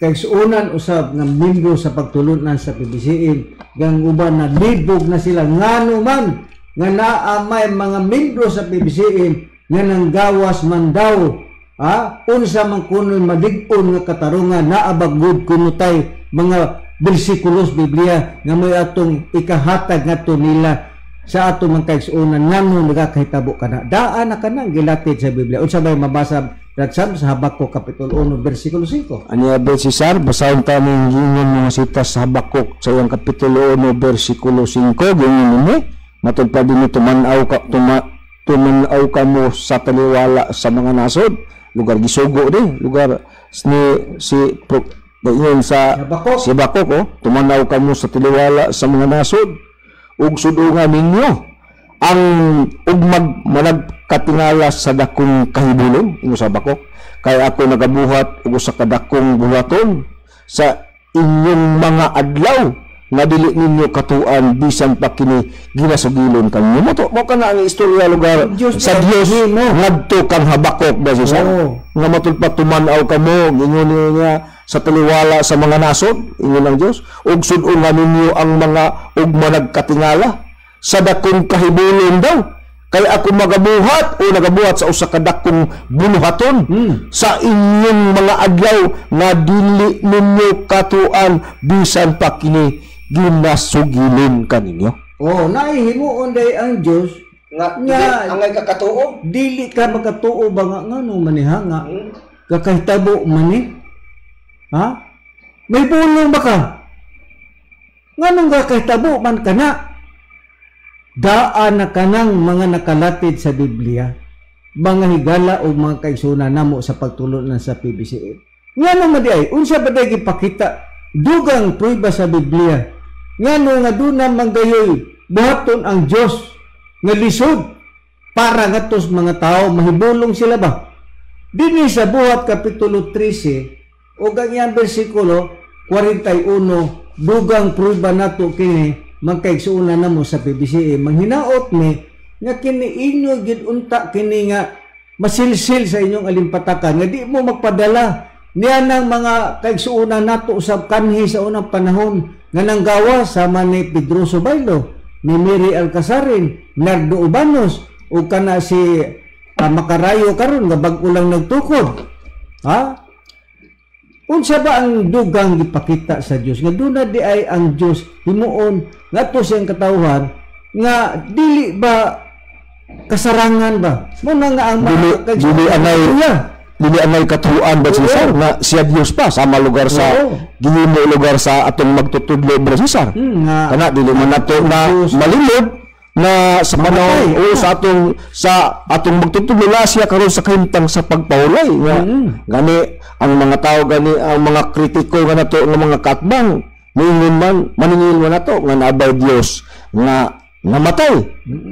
kaigsuonan usab nga membro sa pagtulunan sa PBCM, gang uban na libog na sila ngano man nga naa may mga membro sa PBCM nga nanggawas man daw, ha, unsa man kunoy malig-on nga katarungan, naa ba gud kuno tay mga bersikulos Biblia nga may atong ikahatag ngadto nila sa ato mga kaigsuonan ngano nagakahitabo kana. Daan na kanang gilatid sa Biblia. Unsa may mabasa, Brad Sam, sa Habakuk Kapitulo 1, versikulo 5. Aniya Brad Cesar, basahon ta ning giingon mga sita sa Habakuk sa iyang Kapitulo 1, versikulo 5, giingon ni matud pa dinhi tuman-aw kamo sa taliwala sa mga nasod, lugar gisugo di lugar ni si ingon sa Habakuk. Si Habakuk, oh, tumanaw kamo sa taliwala sa mga nasod ug sudungan ninyo ang ug managkatingala sa dakong kahibulong, ingon sa Habakuk, kay ako nagabuhat og usa ka dakong buhaton sa inyong mga adlaw nga dili ninyo katuan bisan pa kini ginasugilon kanyo. Mo to mo kana ang istorya lugar Diyos sa na Dios himo. ngadto kang Habakuk ba siya nga matud pa tuman-aw kamo, ingon niya, sa taliwala sa mga nasod, ingon ang Dios, ug sud-ungan ninyo ang mga ug managkatingala sa dakong kahibulon daw, kay ako magabuhat o nagabuhat sa usa ka dakong bunuhaton sa inyong mga adlaw nga dili ninyo katuan bisan pa kini ginasugilon kaninyo. Oh, naihimuon day ang Dios Nga, Nga- angay kakatuo. Dili ka makatuo ba nga ngano maniha nga kakahitabo man ni? Ha? May bulong ba ka? Nganong kakahitabo man kana? Daan na kanang mga nakalatid sa Biblia, mga higala o mga kaigsunan namo sa pagtulon sa PBCM. Ngano man di ay, unsa ba day gipakita dugang prueba sa Biblia? Ngano nga duna man gayoy buhaton ang Dios nga lisod para ngatos mga tao mahibulong sila ba? Dinhi sa Buhat Kapitulo 13 ug ang iyang bersikulo 41, dugang prueba nato kini, magkaigsuonan namo sa PBCM. Manghinaot ni nga kini inyo gid unta kini nga masilsil sa inyong alimpatakan nga di mo magpadala niya ng mga kaigsuonan nato usab kanhi sa unang panahon nga nanggawa sama ni Pedroso Bailo, ni Mary Alcazarin, Nardo Ubanos o kana si Makarayo karon nga bag-o lang nagtukod. Ha? Unsa ba ang dugang gipakita sa Dios? Nga duna di ay ang Dios himuon ngadto sa iyang katawhan nga dili ba kasarangan ba? Mo na nga ang mga Dili kaigsuonan dili anay niya. Dili anay katuan ba Cesar nga siya Dios pa sama lugar sa gihimo lugar sa atong magtutudlo, Bro Cesar. Nga Kana dili man nato na Diyos. malimod na sa panahon Mamatay, o sa atong magtutudlo na siya karon sa kahimtang sa pagpahulay nga gani ang mga tao, gani ang mga kritiko nga nato nga mga katbang, moingon man, maningil man nato nga naabay Dios nga namatay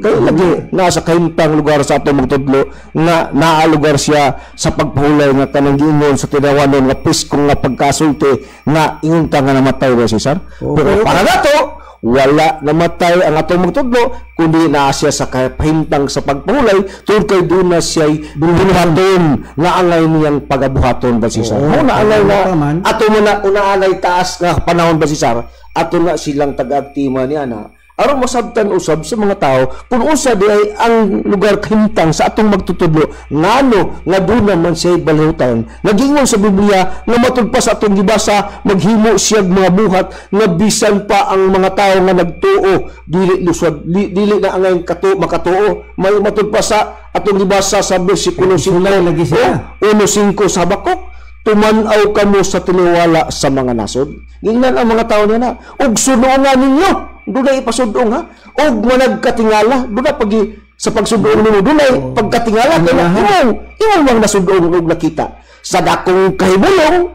kay lagi nasa kahimtang lugar sa atong magtudlo nga naa lugar siya sa pagpahulay nga kanang giingon sa tinawanon nga piskong nga pagkasulti nga ingon ta nga namatay ba, Cesar. Oo, pero pero- para nato wala namatay ang atong magtudlo kundi naa siya sa kahimtang sa pagpahulay tungod kay doon na siya'y buhaton nga angay niyang pagabuhaton ba, Cesar. Oo, Mao na angay na tama man. ato mo na unaanay taas nga panahon ba, Cesar, ato na silang taga-agtima niya na aron masabtan usab sa mga tao kung unsa di ay ang lugar kahimtang sa atong magtutudlo, ngano nga doon naman siya balhutan. Nagingon sa Biblia nga matud pa sa atong gibasa maghimo siya mga buhat nga bisan pa ang mga tao nga nagtuo dili lusod dili na angay katu makatuo. May matud pa sa atong gibasa sa bersikulo 5 Sulay lagi siya. Oh, 1:5 sa Habakuk, tuman-aw kamo sa tiniwala sa mga nasod. Gingnan ang mga tao niya na, ug sudungan ninyo, dunay ipasudong ha, ug managkatingala, dunay pag sa pagsudong ninyo, dunay pagkatingala, kay Tingala. imong mang nasudong ug nakita. Sa dakong kahibulong,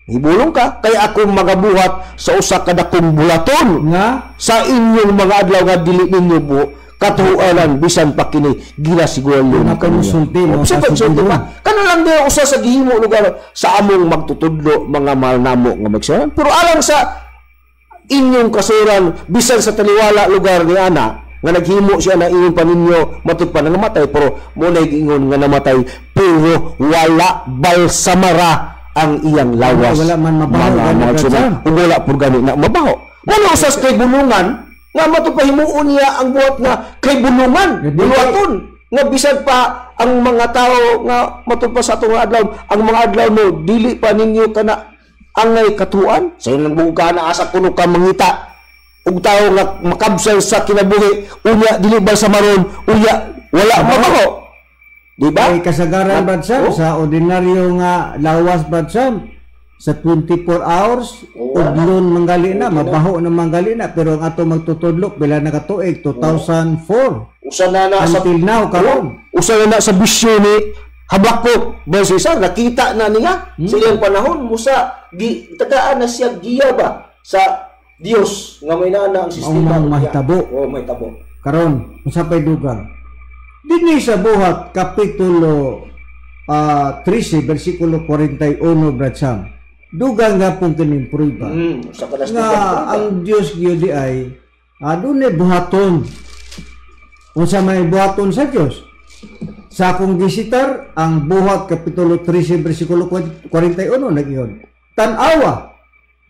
hibulong ka, kay ako magabuhat sa usa ka dakong bulaton Nga sa inyong mga adlaw nga dili ninyo bu katuanan bisan pa kini ginasiguran Una pa musulti, mo, Sa pagsulti kasulti pa. Kano lang di usa sa gihimo lugar sa among magtutudlo, mga mahal namo nga magsaran. Pero alang sa inyong kasuran bisan sa taliwala lugar ni ana nga naghimo siya na ingon pa ninyo matud pa namatay, pero mo na giingon nga namatay pero wala balsamara ang iyang lawas. Wala man mabaho, Mga gani, mga Brad Sam. ug wala pud gani na mabaho. Wala usas kay bulungan nga matud pa himuon niya ang buhat nga kay bulungan, buhaton nga bisan pa ang mga tao nga matud pa sa atong adlaw, ang mga adlaw mo dili pa ninyo kana angay katuan sa ilang buka na asa kuno ka mangita ug tawo nga makabsal sa kinabuhi, unya dili ba sa maron, unya wala mabaho. Di ba? Kay kasagaran, Brad Sam, Oh. sa ordinaryo nga lawas, Brad Sam, sa 24 hours, udlon manggali na, mabaho na manggali na, pero ang ato magtutudlok pila na ka tuig? 2004 Usa na na sa until now karon. Usa na na sa bisyo ni Habakuk, Brad Cesar, nakita na niya sa iyang panahon musa gi tagaan na siya giya ba sa Dios nga may naa na ang sistema. Maong mahitabo. Oh, mahitabo. Karon, unsa pay dugang dinhi sa Buhat kapitulo 13 bersikulo 41, Brad Sam, dugang nga pong kining prueba Usa ka na nga ang Dios gyud di ay adunay buhaton. Unsa may buhaton sa Dios? Sa akong gisitar ang Buhat kapitulo 13 bersikulo 41, nag-ingon, "Tan-awa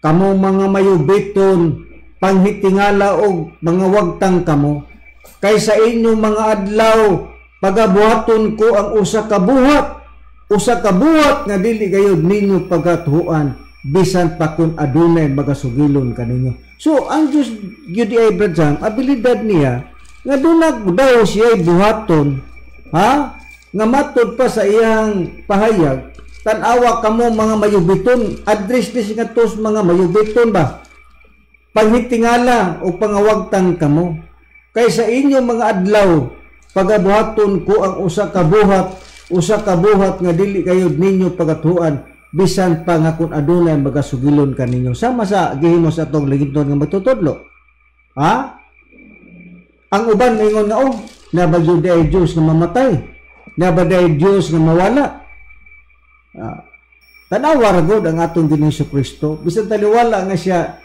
kamo mga mayubiton, panghitingala og mga wagtang kamo, kay sa inyong mga adlaw pagabuhaton ko ang usa ka buhat, usa ka buhat nga dili gayud ninyo pagatuan bisan pa kun adunay magasugilon kaninyo." So ang Dios gyud ay, Brad Sam, abilidad niya nga dunag daw siya buhaton, ha, nga matud pa sa iyang pahayag, "Tan-awa kamo mga mayubiton," address this nga tos mga mayubiton ba, "panghitingala o pangawagtang kamo, kay sa inyong mga adlaw pagabuhaton ko ang usa ka buhat, usa ka buhat nga dili kayo ninyo pagatuan bisan pa nga kun adunay magasugilon kaninyo." Sama sa gihimo sa atong liginton nga magtutudlo, ha. Ang uban ingon nga, "Oh, nabagyo ay Dios nga mamatay, nabaday Dios nga mawala." Tanawa ra gud ang atong Ginoong Kristo, bisan taliwala nga siya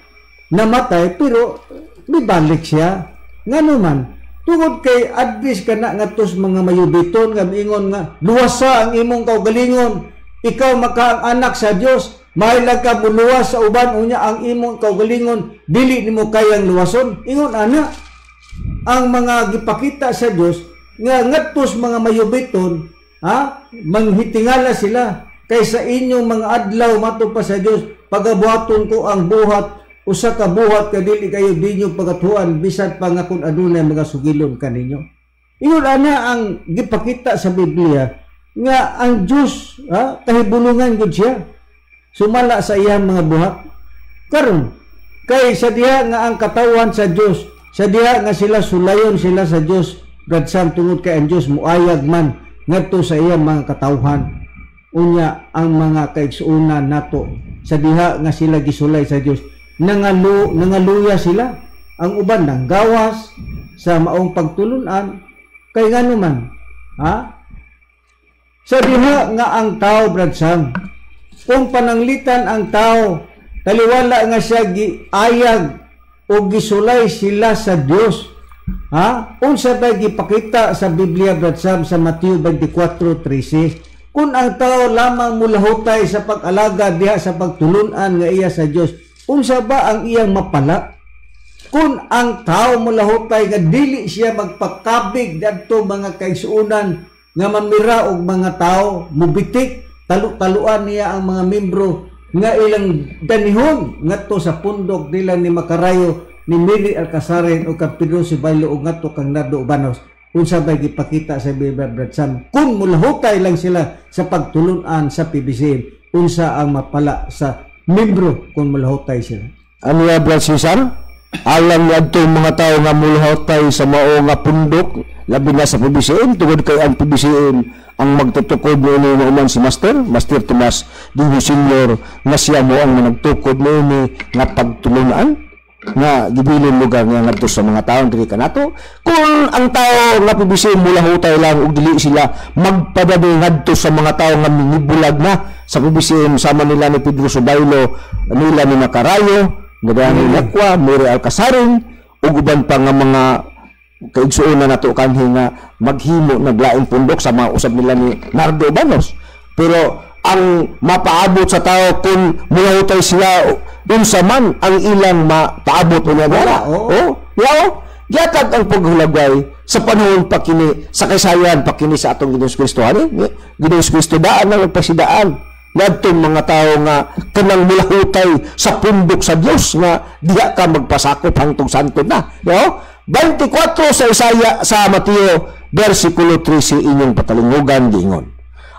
namatay, pero mibalik siya. Ngano man? Tungod kay address ka na nga tos mga mayubiton nga miingon nga luwasa ang imong kaugalingon, ikaw maka ang anak sa Dios, mahilag ka muluwas sa uban, unya ang imong kaugalingon dili nimo kayang luwason. Ingon ana ang mga gipakita sa Dios nga ngadtos mga mayubiton, ha, manghitingala sila kay sa inyong mga adlaw, matud pa sa Dios, pagabuhaton ko ang buhat, usa ka buhat ka dili kayo dinyo pagatuan bisan pa nga kun adunay mga sugilon kaninyo. Ingon ana ang gipakita sa Biblia nga ang Dios, ha, kahibulungan gud siya sumala sa iyang mga buhat. Karon kay sa diha nga ang katawan sa Dios, sa diha nga sila sulayon sila sa Dios, Brad Sam, tungod kay ang Dios muayag man ngadto sa iyang mga katawhan. Unya ang mga kaigsuonan nato sa diha nga sila gisulay sa Dios, nangaluya sila. Ang uban nang gawas sa maong pagtulunan kay ngano man, ha? Sa diha nga ang tao, Brad Sam, kung pananglitan ang tao taliwala nga siya giayag o gisulay sila sa Dios, ha, unsa ba gipakita sa Biblia, Brad Sam, sa Mateo 24:13? Kung ang tao lamang mulahutay sa pag-alaga diha sa pagtulunan nga iya sa Dios, unsa ba ang iyang mapala? Kung ang tao mulahutay nga dili siya magpakabig dadto mga kaigsuonan nga mamira og mga tao, mubitik, talu-taluan niya ang mga membro nga ilang danihon ngadto sa pundok nila ni Makarayo, ni Mary Alcazaren o kang Pedro Sibaylo o ngadto kang Nardo Ubanos, unsa bay gipakita sa Biblia, Brad Sam? Kung mulahutay lang sila sa pagtulunan sa PBCM, unsa ang mapala sa membro kung mulahutay sila? Ano ya, Brad Cesar? Alam niya mga tao nga mulahutay sa mao nga pundok, labi na sa PBCM, tungod kay ang PBCM ang magtutukod niini mao man si Master Tomas Digo Senior, nga siya mo ang nagtukod niini nga pagtulunan nga gibilin lugar nga ngadto sa mga tawo diri kanato. Kung ang tao nga PBCM mulahutay lang ug dili sila magpadani ngadto sa mga tao nga mingibulag na sa PBCM, sama nila ni Pedro Subaylo, nila ni Makarayo, ni Lakwa, Mary Alcazarin ug uban pa nga mga kaigsuonan nato kanhi nga maghimo naglaing pundok sa mga usab nila ni Nardo Banos. Pero ang mapaabot sa tao kung mulahutay sila, unsa man ang ilang mapaabot unya wala. Oh, yao giatag ang paghulagay sa panahon pa kini sa kaysayan pa kini sa atong Ginoong Kristo ani. Ginoong Kristo daan na nagpasidaan ngadtong mga tao nga kanang mulahutay sa pundok sa Dios nga diha ka magpasakop hangtong santod na. No? 24 sa Isaya, sa Mateo versikulo 13 inyong patalingugan giingon.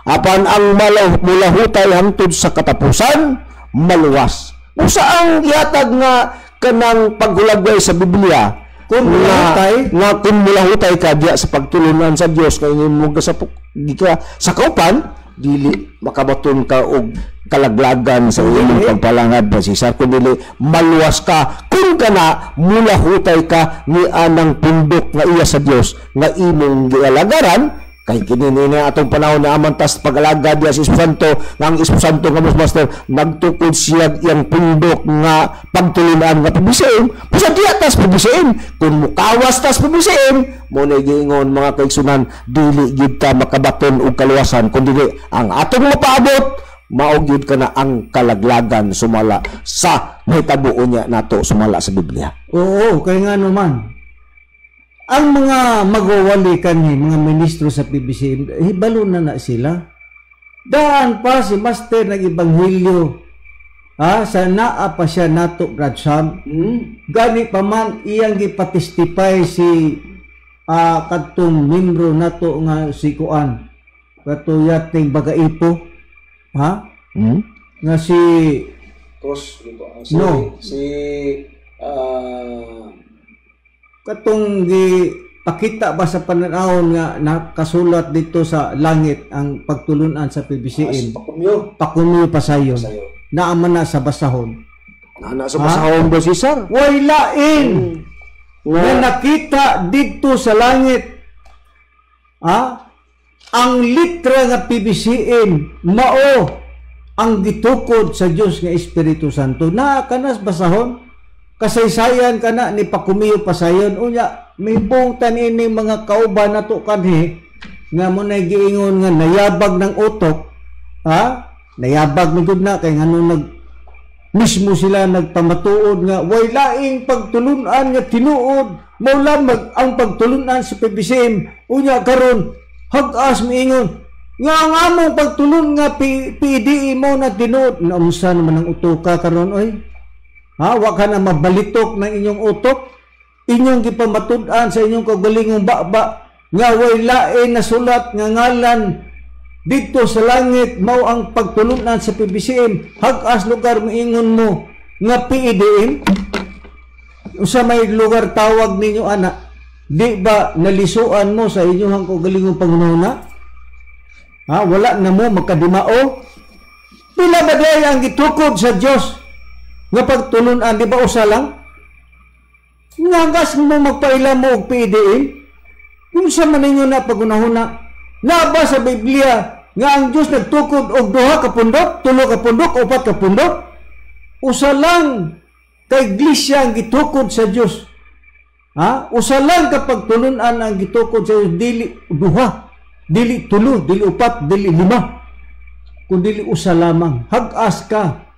Apan ang mulahutay hangtod sa katapusan maluwas. Usa ang gihatag nga kanang paghulagway sa Biblia Kung mulahutay? Nga kung mulahutay ka diya sa pagtulunan sa Dios kay imo ka sa kaupan dili makabaton ka og kalaglagan sa imong pagpalangad ba Cesar, kun dili maluwas ka kung kana mulahutay ka ni anang pundok nga iya sa Dios nga imong gialagaran. Kay kini na atong panahon na amantas pag-alagad diya sa Espiritu Santo, nga ang Espiritu Santo nga Master nagtukod siya iyang pundok nga pagtulunan nga PBCM, busa diya tas PBCM, kung mukawas tas PBCM, mo na giingon mga kaigsunan, dili gyud ta makabaton og kaluwasan kun dili ang atong mapaabot mao gyud kana ang kalaglagan sumala sa mahitabo unya nato sumala sa Biblia. Oo, kay nga naman ang mga magwawali kanhi mga ministro sa PBCM, hibalo na na sila. Daan pa si Master nag-ebanghelyo. Ha, sa naa pa siya nato Brad Sam. Gani pa man iyang gipatestify si kadtong membro nato nga si Kuan. Kato yating Bagaipo. Ha? Nga si Cross si, No. Si katong gipakita ba sa pananawon nga nakasulat dito sa langit ang pagtulunan sa PBCM? Si Pakumyo. Pakumyo pasayon. Naaman na sa basahon. Nana sa basahon ba Cesar? Way lain na nakita dito sa langit. Ha? Ang litra nga PBCM mao ang gitukod sa Dios nga Espiritu Santo. Na kanas basahon. Kasaysayan kana ni Pakumiyo pasayon. Unya may buong tanin mga kauban nato kanhi nga mo na giingon nga nayabag ng utok. Ha? Nayabag na gud na kay ngano nag mismo sila nagpamatuod nga way laing pagtulunan nga tinuod mao lamang ang pagtulunan sa PBCM. Unya karon hag-as miingon nga ang among pagtulun nga PDE mo na tinuod. Naunsa naman ang utoka karon oy? Ha, wa ka na mabalitok ng inyong utok, inyong gipamatud-an sa inyong kaugalingong baba nga way lain na sulat nga ngalan didto sa langit mao ang pagtulunan sa PBCM. Hag-as lugar moingon mo nga PEDM, usa may lugar tawag ninyo ana, di ba nalisuan mo sa inyong kaugalingong pangunahuna? Ha, wala na mo makadimao. Pila ba diay ang gitukod sa Dios nga pagtulunan, di ba usa lang? Ngagas mo magpaila mo og PDM? Kung sa man ninyo na pagunahuna, na ba sa Biblia nga ang Dios nagtukod og duha ka pundok, tulo ka pundok, upat ka pundok? Usa lang ka iglesia ang gitukod sa Dios. Ha? Usa lang ka pagtulunan ang gitukod sa Dios, dili duha, dili tulo, dili upat, dili lima, kun dili usa lamang. Hag-as ka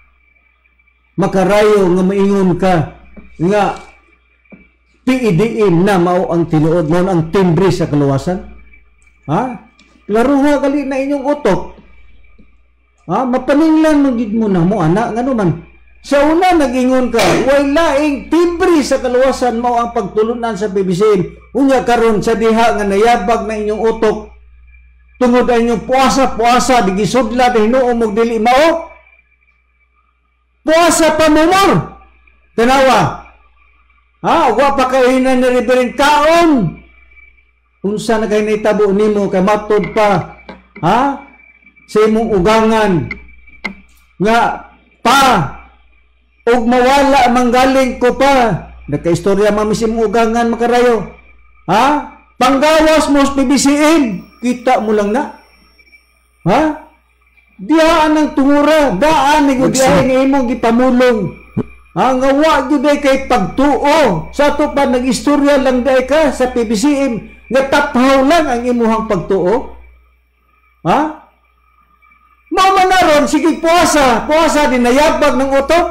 makarayo nga maingon ka nga PEDM na mao ang tinuod, mao ang timbre sa kaluwasan. Ha? Klaruha gali na inyong utok. Ha? Mapaninglan man gid mo na mo ana ngano man. Sa una nag-ingon ka, way laing timbre sa kaluwasan mao ang pagtulunan sa PBCM. Unya karon sa diha nga nayabag na inyong utok tungod ang inyong puasa-puasa digisudla na hinuom og dili mao. Puasa pa mumor. Tanawa. Ha, wa pa kay ni Reverend kaon. Unsa na kay nahitabo nimo kay matod pa, ha? Sa imong ugangan nga pa og mawala manggaling ko pa. Nakaistorya man sa imong ugangan makarayo. Ha? Panggawas mo sa PBCM, kita mo lang na. Ha? Dihaan ang tungura, daan ni diha nga imong gipamulong. Ha, nga wa gyud ay kay pagtuo. Sa ato pa nag-istorya lang day ka sa PBCM nga taphaw lang ang imuhang pagtuo. Ha? Mao man aron sige puasa, puasa di nayabag ng utok,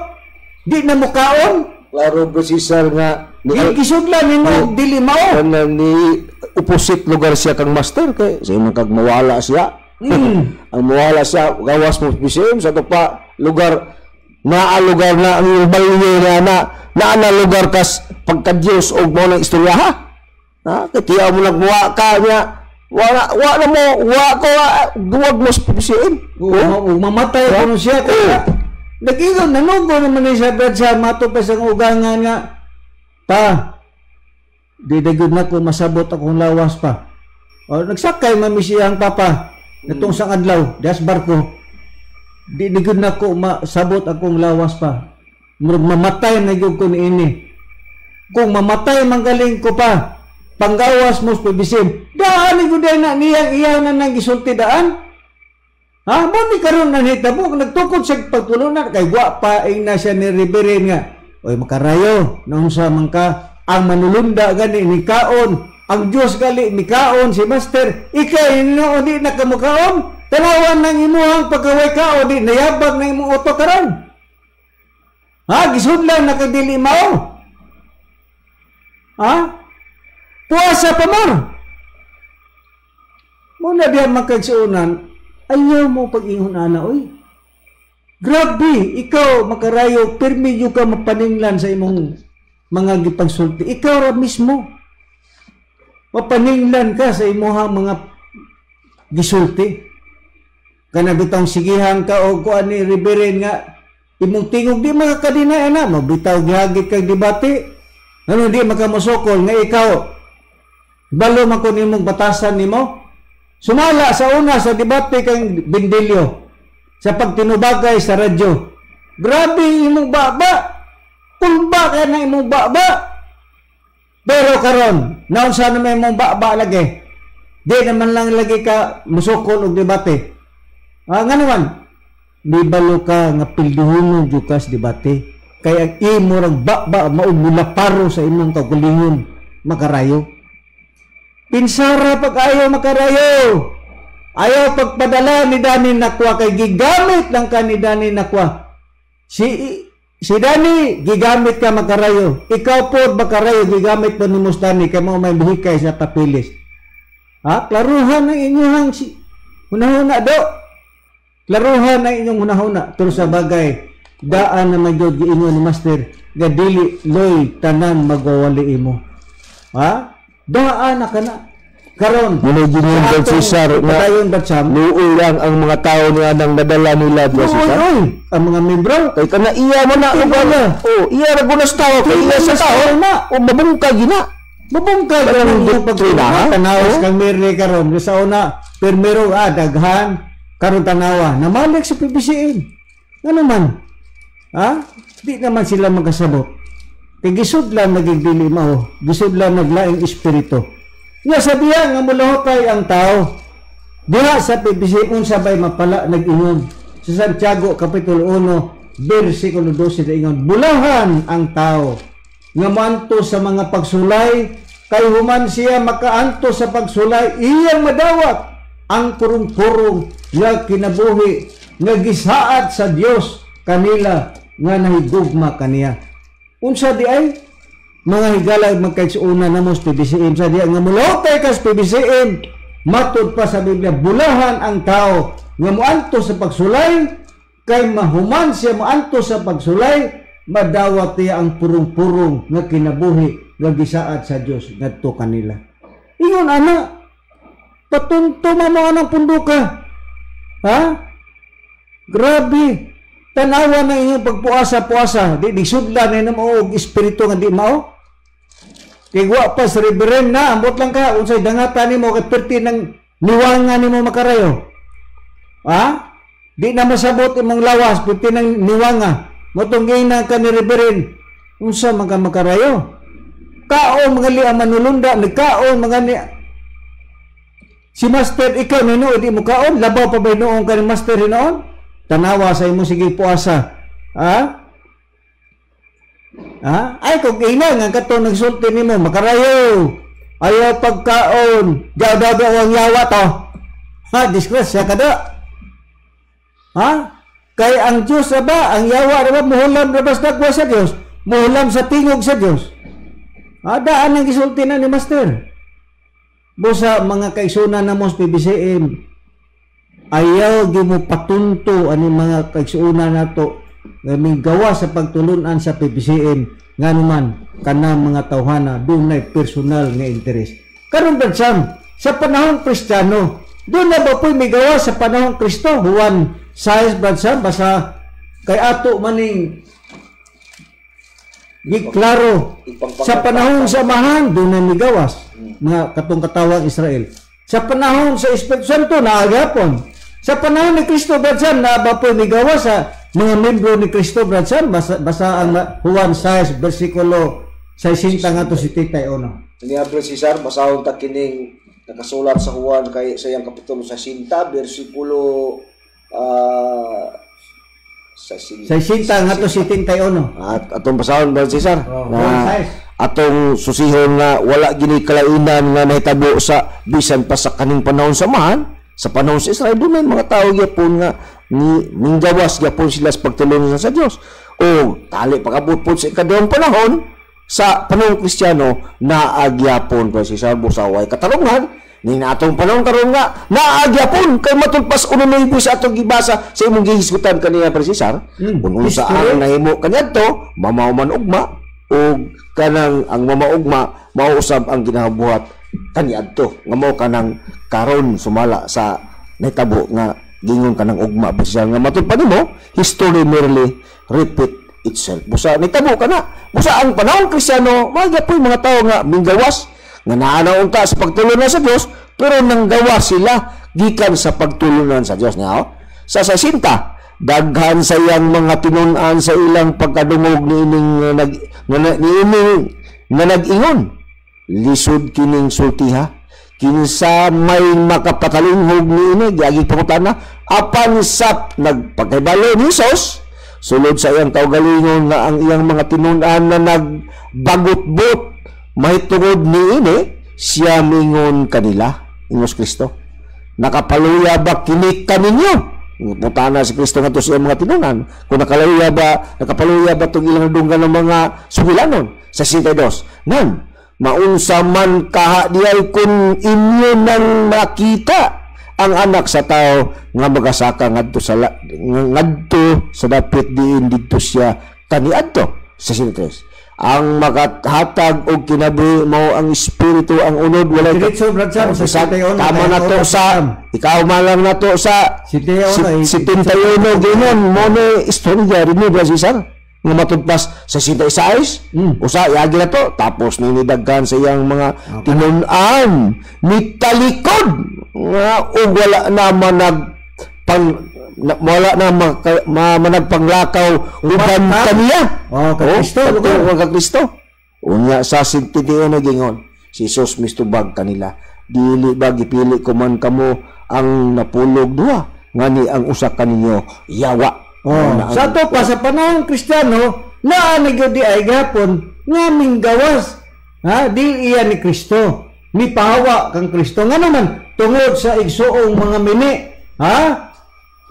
di na mukaon. Klaro bro Cesar nga gisudlan nimo dili mao. Ni opposite lugar siya kang master kay sa imong kag mawala siya. Ang mawala siya gawas mo PBCM sa ato pa lugar naa lugar na ang balyo na na lugar kas pagka Dios og mao nang istorya ha. Ha, kay tiyaw mo nagmuha ka niya. Wala wa na mo, wa ko duwag mo sa PBCM. Oo, mamatay kuno siya kay nag-ingon nanugo naman ni siya Brad sa mato pa sa ugangan nga pa. Di dagyud na ko masabot akong lawas pa. O nagsakay man mi siyang papa natong sang adlaw das barko. Di gyud na ko masabot akong lawas pa. Murag mamatay na gyud ko niini. Kung mamatay man galing ko pa, panggawas mo sa PBCM. Daan gyud na niyang iya na nang gisulti daan. Ha, mo ni karon nahitabo nagtukod sa pagtulunan kay wa pa ing na siya ni Reverend nga. Oy makarayo, naunsa man ka ang manulunda gani ni kaon, ang Dios gali ni kaon si Master, ikay hinuon di na kamukaon. Tanawan ng imuhang pagkaway kaon di nayabag na imong utok karon. Ha, gisudlan na kay dili mao. Ha? Puasa pa more. Muna diyan magkagsuunan, ayaw mo pag-ingon ana oy. Grabe, ikaw makarayo, pirmi yu ka mapaninglan sa imong mga gipagsulti. Ikaw ra mismo mapaninglan ka sa imuhang mga gisulti. Kana bitong sigihan ka o kuan ni Reverend nga imong tingog di makakadinay ana, mabitaw gihagit kag debate. Ano di makamusokol nga ikaw balo man kun imong batasan nimo. Sumala sa una sa debate kang Bindilyo sa pagtinubagay sa radyo. Grabe imong baba. Kulba ka na imong baba. Pero karon, naunsa na may imong baba lagi. Di naman lang lagi ka musukol og debate. Ah, nga naman, di balo ka nga pilduhonon jud ka sa debate. Kay ang imo rang baba mao paro sa imong kaugalingon makarayo. Pinsara pag ayaw makarayo. Ayaw pagpadala ni Dani Nakwa kay gigamit lang ka ni Dani Nakwa. Si Dani gigamit ka makarayo. Ikaw po makarayo gigamit po ni Mustani kay mao may bihikay sa papilis. Ha? Klaruhan ang inyong si hunahuna do. Klaruhan ang inyong hunahuna. Pero sa bagay daan na magyod giingon ni Master nga dili loy tanan magwawali imo. Ha? Daan na kana. Karon Muna giniyon Brad Cesar na luoy lang ang mga tao niya nang nadala nila Brad Cesar. Ang mga membro kay kana iya mo na oh, iya ra gunas tao kay iya sa tao na o mabungkag gina. Mabungkag ang pagtulungan. Tanawas kang Merle karon sa una permero daghan karon tanawa namalik sa PBCM. Ngano man? Ha? Di naman sila magkasabot. Kay gisudlan naging dili mao, gisudlan naglaing espiritu. Nga sa diya nga mulahokay ang tao. Diha sa PBC unsa bay mapala nag-ingon. Sa Santiago kapitulo 1 bersikulo 12 ingon, bulahan ang tao nga moanto sa mga pagsulay kay human siya makaanto sa pagsulay iyang madawat ang kurong-kurong nga kinabuhi nga gisaad sa Dios kanila nga nahigugma kaniya. Unsa di ay mga higala magkaigsuuna namo sa PBCM sa diya nga mulokay kas PBCM matud pa sa Biblia bulahan ang tao nga moanto sa pagsulay kay mahuman siya moanto sa pagsulay madawat niya ang purong-purong nga kinabuhi nga gisaad sa Dios ngadto kanila. Ingon ana patunto mo anang punduka. Ha? Grabe. Tanawa na inyong pagpuasa-puasa, di disudlan na mo og espiritu nga di mao. Kay wa pa sa reverend na, ambot lang ka unsay dangatan nimo kay perti ng niwanga nimo makarayo. Ha? Di na masabot imong lawas perti ng niwanga. Motong giingnan ka ni reverend, unsa man ka makarayo? Kaon mga li ang manulunda, nagkaon mga ni si master ikaw nino di mo kaon, labaw pa ba noon ka ni master hinoon? Tanawa sa imo sige puasa. Ha? Ha? Ay kung ina nga kato nagsulti nimo makarayo. Ayaw pagkaon, daw ang yawa to. Ha, disgrasya ka da. Ha? Kay ang Dios ba, ang yawa ra ba muhulam ra ba sa dagwa sa Dios, muhulam sa tingog sa Dios. Ha, daan ang gisulti na ni Master. Busa mga kaigsunan namo sa PBCM, ayaw gi mo patunto ani mga kaigsuonan nato nga migawa sa pagtulunan sa PBCM. Nganuman kanang mga tawhana dunay personal nga interes. Karon, Brad Sam, sa panahon Kristiyano, duna ba po'y migawas sa panahon Kristo? Juan 6, Brad Sam, basta kay ato maning giklaro sa panahon sa Amahan, dunay migawas mga katong katawang Israel. Sa panahon sa Espiritu Santo, naa gyapon. Sa panahon ni Kristo, Brad Sam, naa ba po'y migawas sa mga membro ni Kristo, Brad Sam? Basa ang Juan 6, versikulo 60 ngadto 71. Niya, Brad Cesar, basahon ta kining nakasulat sa Juan kay sa iyang kapitulo sa 60, versikulo sa 60. 60 ngadto 71. At atong basahon, Brad Cesar, Oh, na Juan 6. atong susihon nga wala gini kalainan nga nahitabo sa bisan pa sa kaning panahon sa Amahan, sa panahon sa Israel, dunay mga tao gyapon nga ni minggawas gyapon sila sa pagtulong sa Dios. O tali pakabot pod sa ikaduhang panahon, sa panahon Kristiyano, naa gyapon pa si Sarbo sa way katarungan ni atong panahon karon nga naa gyapon kay matud pas 1:9 sa atong gibasa sa imong gihisgutan kaniya, Brad Cesar, kung unsa ang nahimo kaniadto mamaw man ugma og kanang ang mamaugma mao usab ang ginabuhat kaniadto nga mao kanang karon sumala sa nahitabo nga gingon kanang ugma, Brad Cesar, nga matud pa nimo history merely repeat itself. Busa nahitabo kana, busa ang panahon Kristiyano mao gyapon mga tawo nga minggawas nga naa na unta sa pagtulunan sa Dios, pero nanggawa sila gikan sa pagtulunan sa Dios niya. Sa 60, daghan sa iyang mga tinun-an sa ilang pagkadungog niining nag niining nga nag-ingon, lisod kining sultiha, kinsa may makapatalinghog niini? Giagi pangutana. Apan sa nagpagkahibalo ni Hesus sulod sa iyang kaugalingon nga ang iyang mga tinun-an na nagbagot-bot mahitungod niini, siya mingon kanila, ingos Kristo, nakapaluya ba kini kaninyo? Putana si Kristo ngadto sa iyang mga tinunan kung nakapaluya ba tong ilang dunggan ng mga sugilanon. Sa 62, nan maunsa man kaha diay kung inyo nang nakita ang anak sa tao nga magasaka ngadto sa dapit diin didto siya kaniadto. Sa 63, ang makahatag og kinabuhi mao ang espiritu, ang unod walay Diretso, Brad Sam, sa 71. Tama na to sa ikaw man lang na to sa 71. 71 ginon mo ni istorya rin ni Brad Cesar nga matugpas sa 66. Usa iagi na to tapos ninidaghan sa iyang mga tinun-an ni talikod nga og wala na managpanglakaw uban kaniya. Oh, kay Kristo, lugar. Kay Kristo. Unya sa 71 gingon si Jesus mistubag kanila, dili ba gipili ko man kamo ang napulog duha, ngani ang usa kaninyo yawa. Oh, sa ato pa sa panahon Kristiyano, naa na gyud di ay gapon nga minggawas, ha, di iya ni Kristo, ni pahawa kang Kristo. Nga naman tungod sa igsuong mga mini, ha?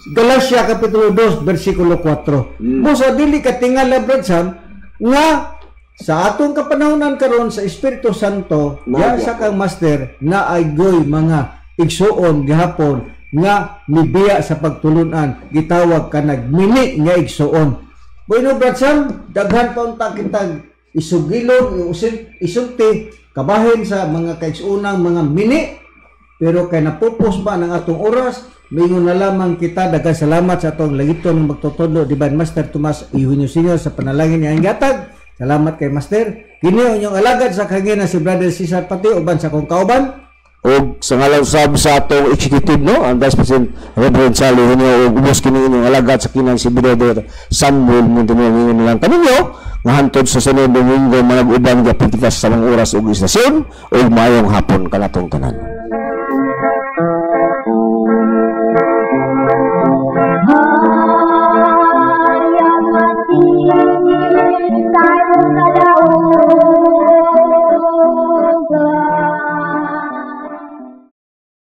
Galatia kapitulo 2 versikulo 4. Busa dili ka tingala, Brad Sam, nga sa atong kapanahonan karon sa Espiritu Santo, ya sa kang master na ay goy mga igsuon gihapon nga mibiya sa pagtulunan, gitawag ka nagmini nga igsuon. Bueno, Brad Sam, daghan pa unta kitag isugilon, isulti kabahin sa mga kaigsuonang mga mini, pero kay napupos ba ng atong oras, mingon na lamang kita. Daghang salamat sa atong lagiton ng magtutudlo, Divine Master Tomas Eugenio Sr. sa panalangin niya ang gatag. Salamat kay Master. Kini ang inyong alagad sa kangina si Brother Cesar Pati uban sa akong kauban. Og sa ngalan sab sa atong executive, no, ang Vice President Reverend Charlie Eugenio, og ubos kini inyong alagad sa kinang si Brother Samuel Montenegro. Ingon lang kaninyo nga hantod sa sunod Domingo manag-uban gyapon kita sa samang oras ug istasyon, ug maayong hapon kanatong tanan.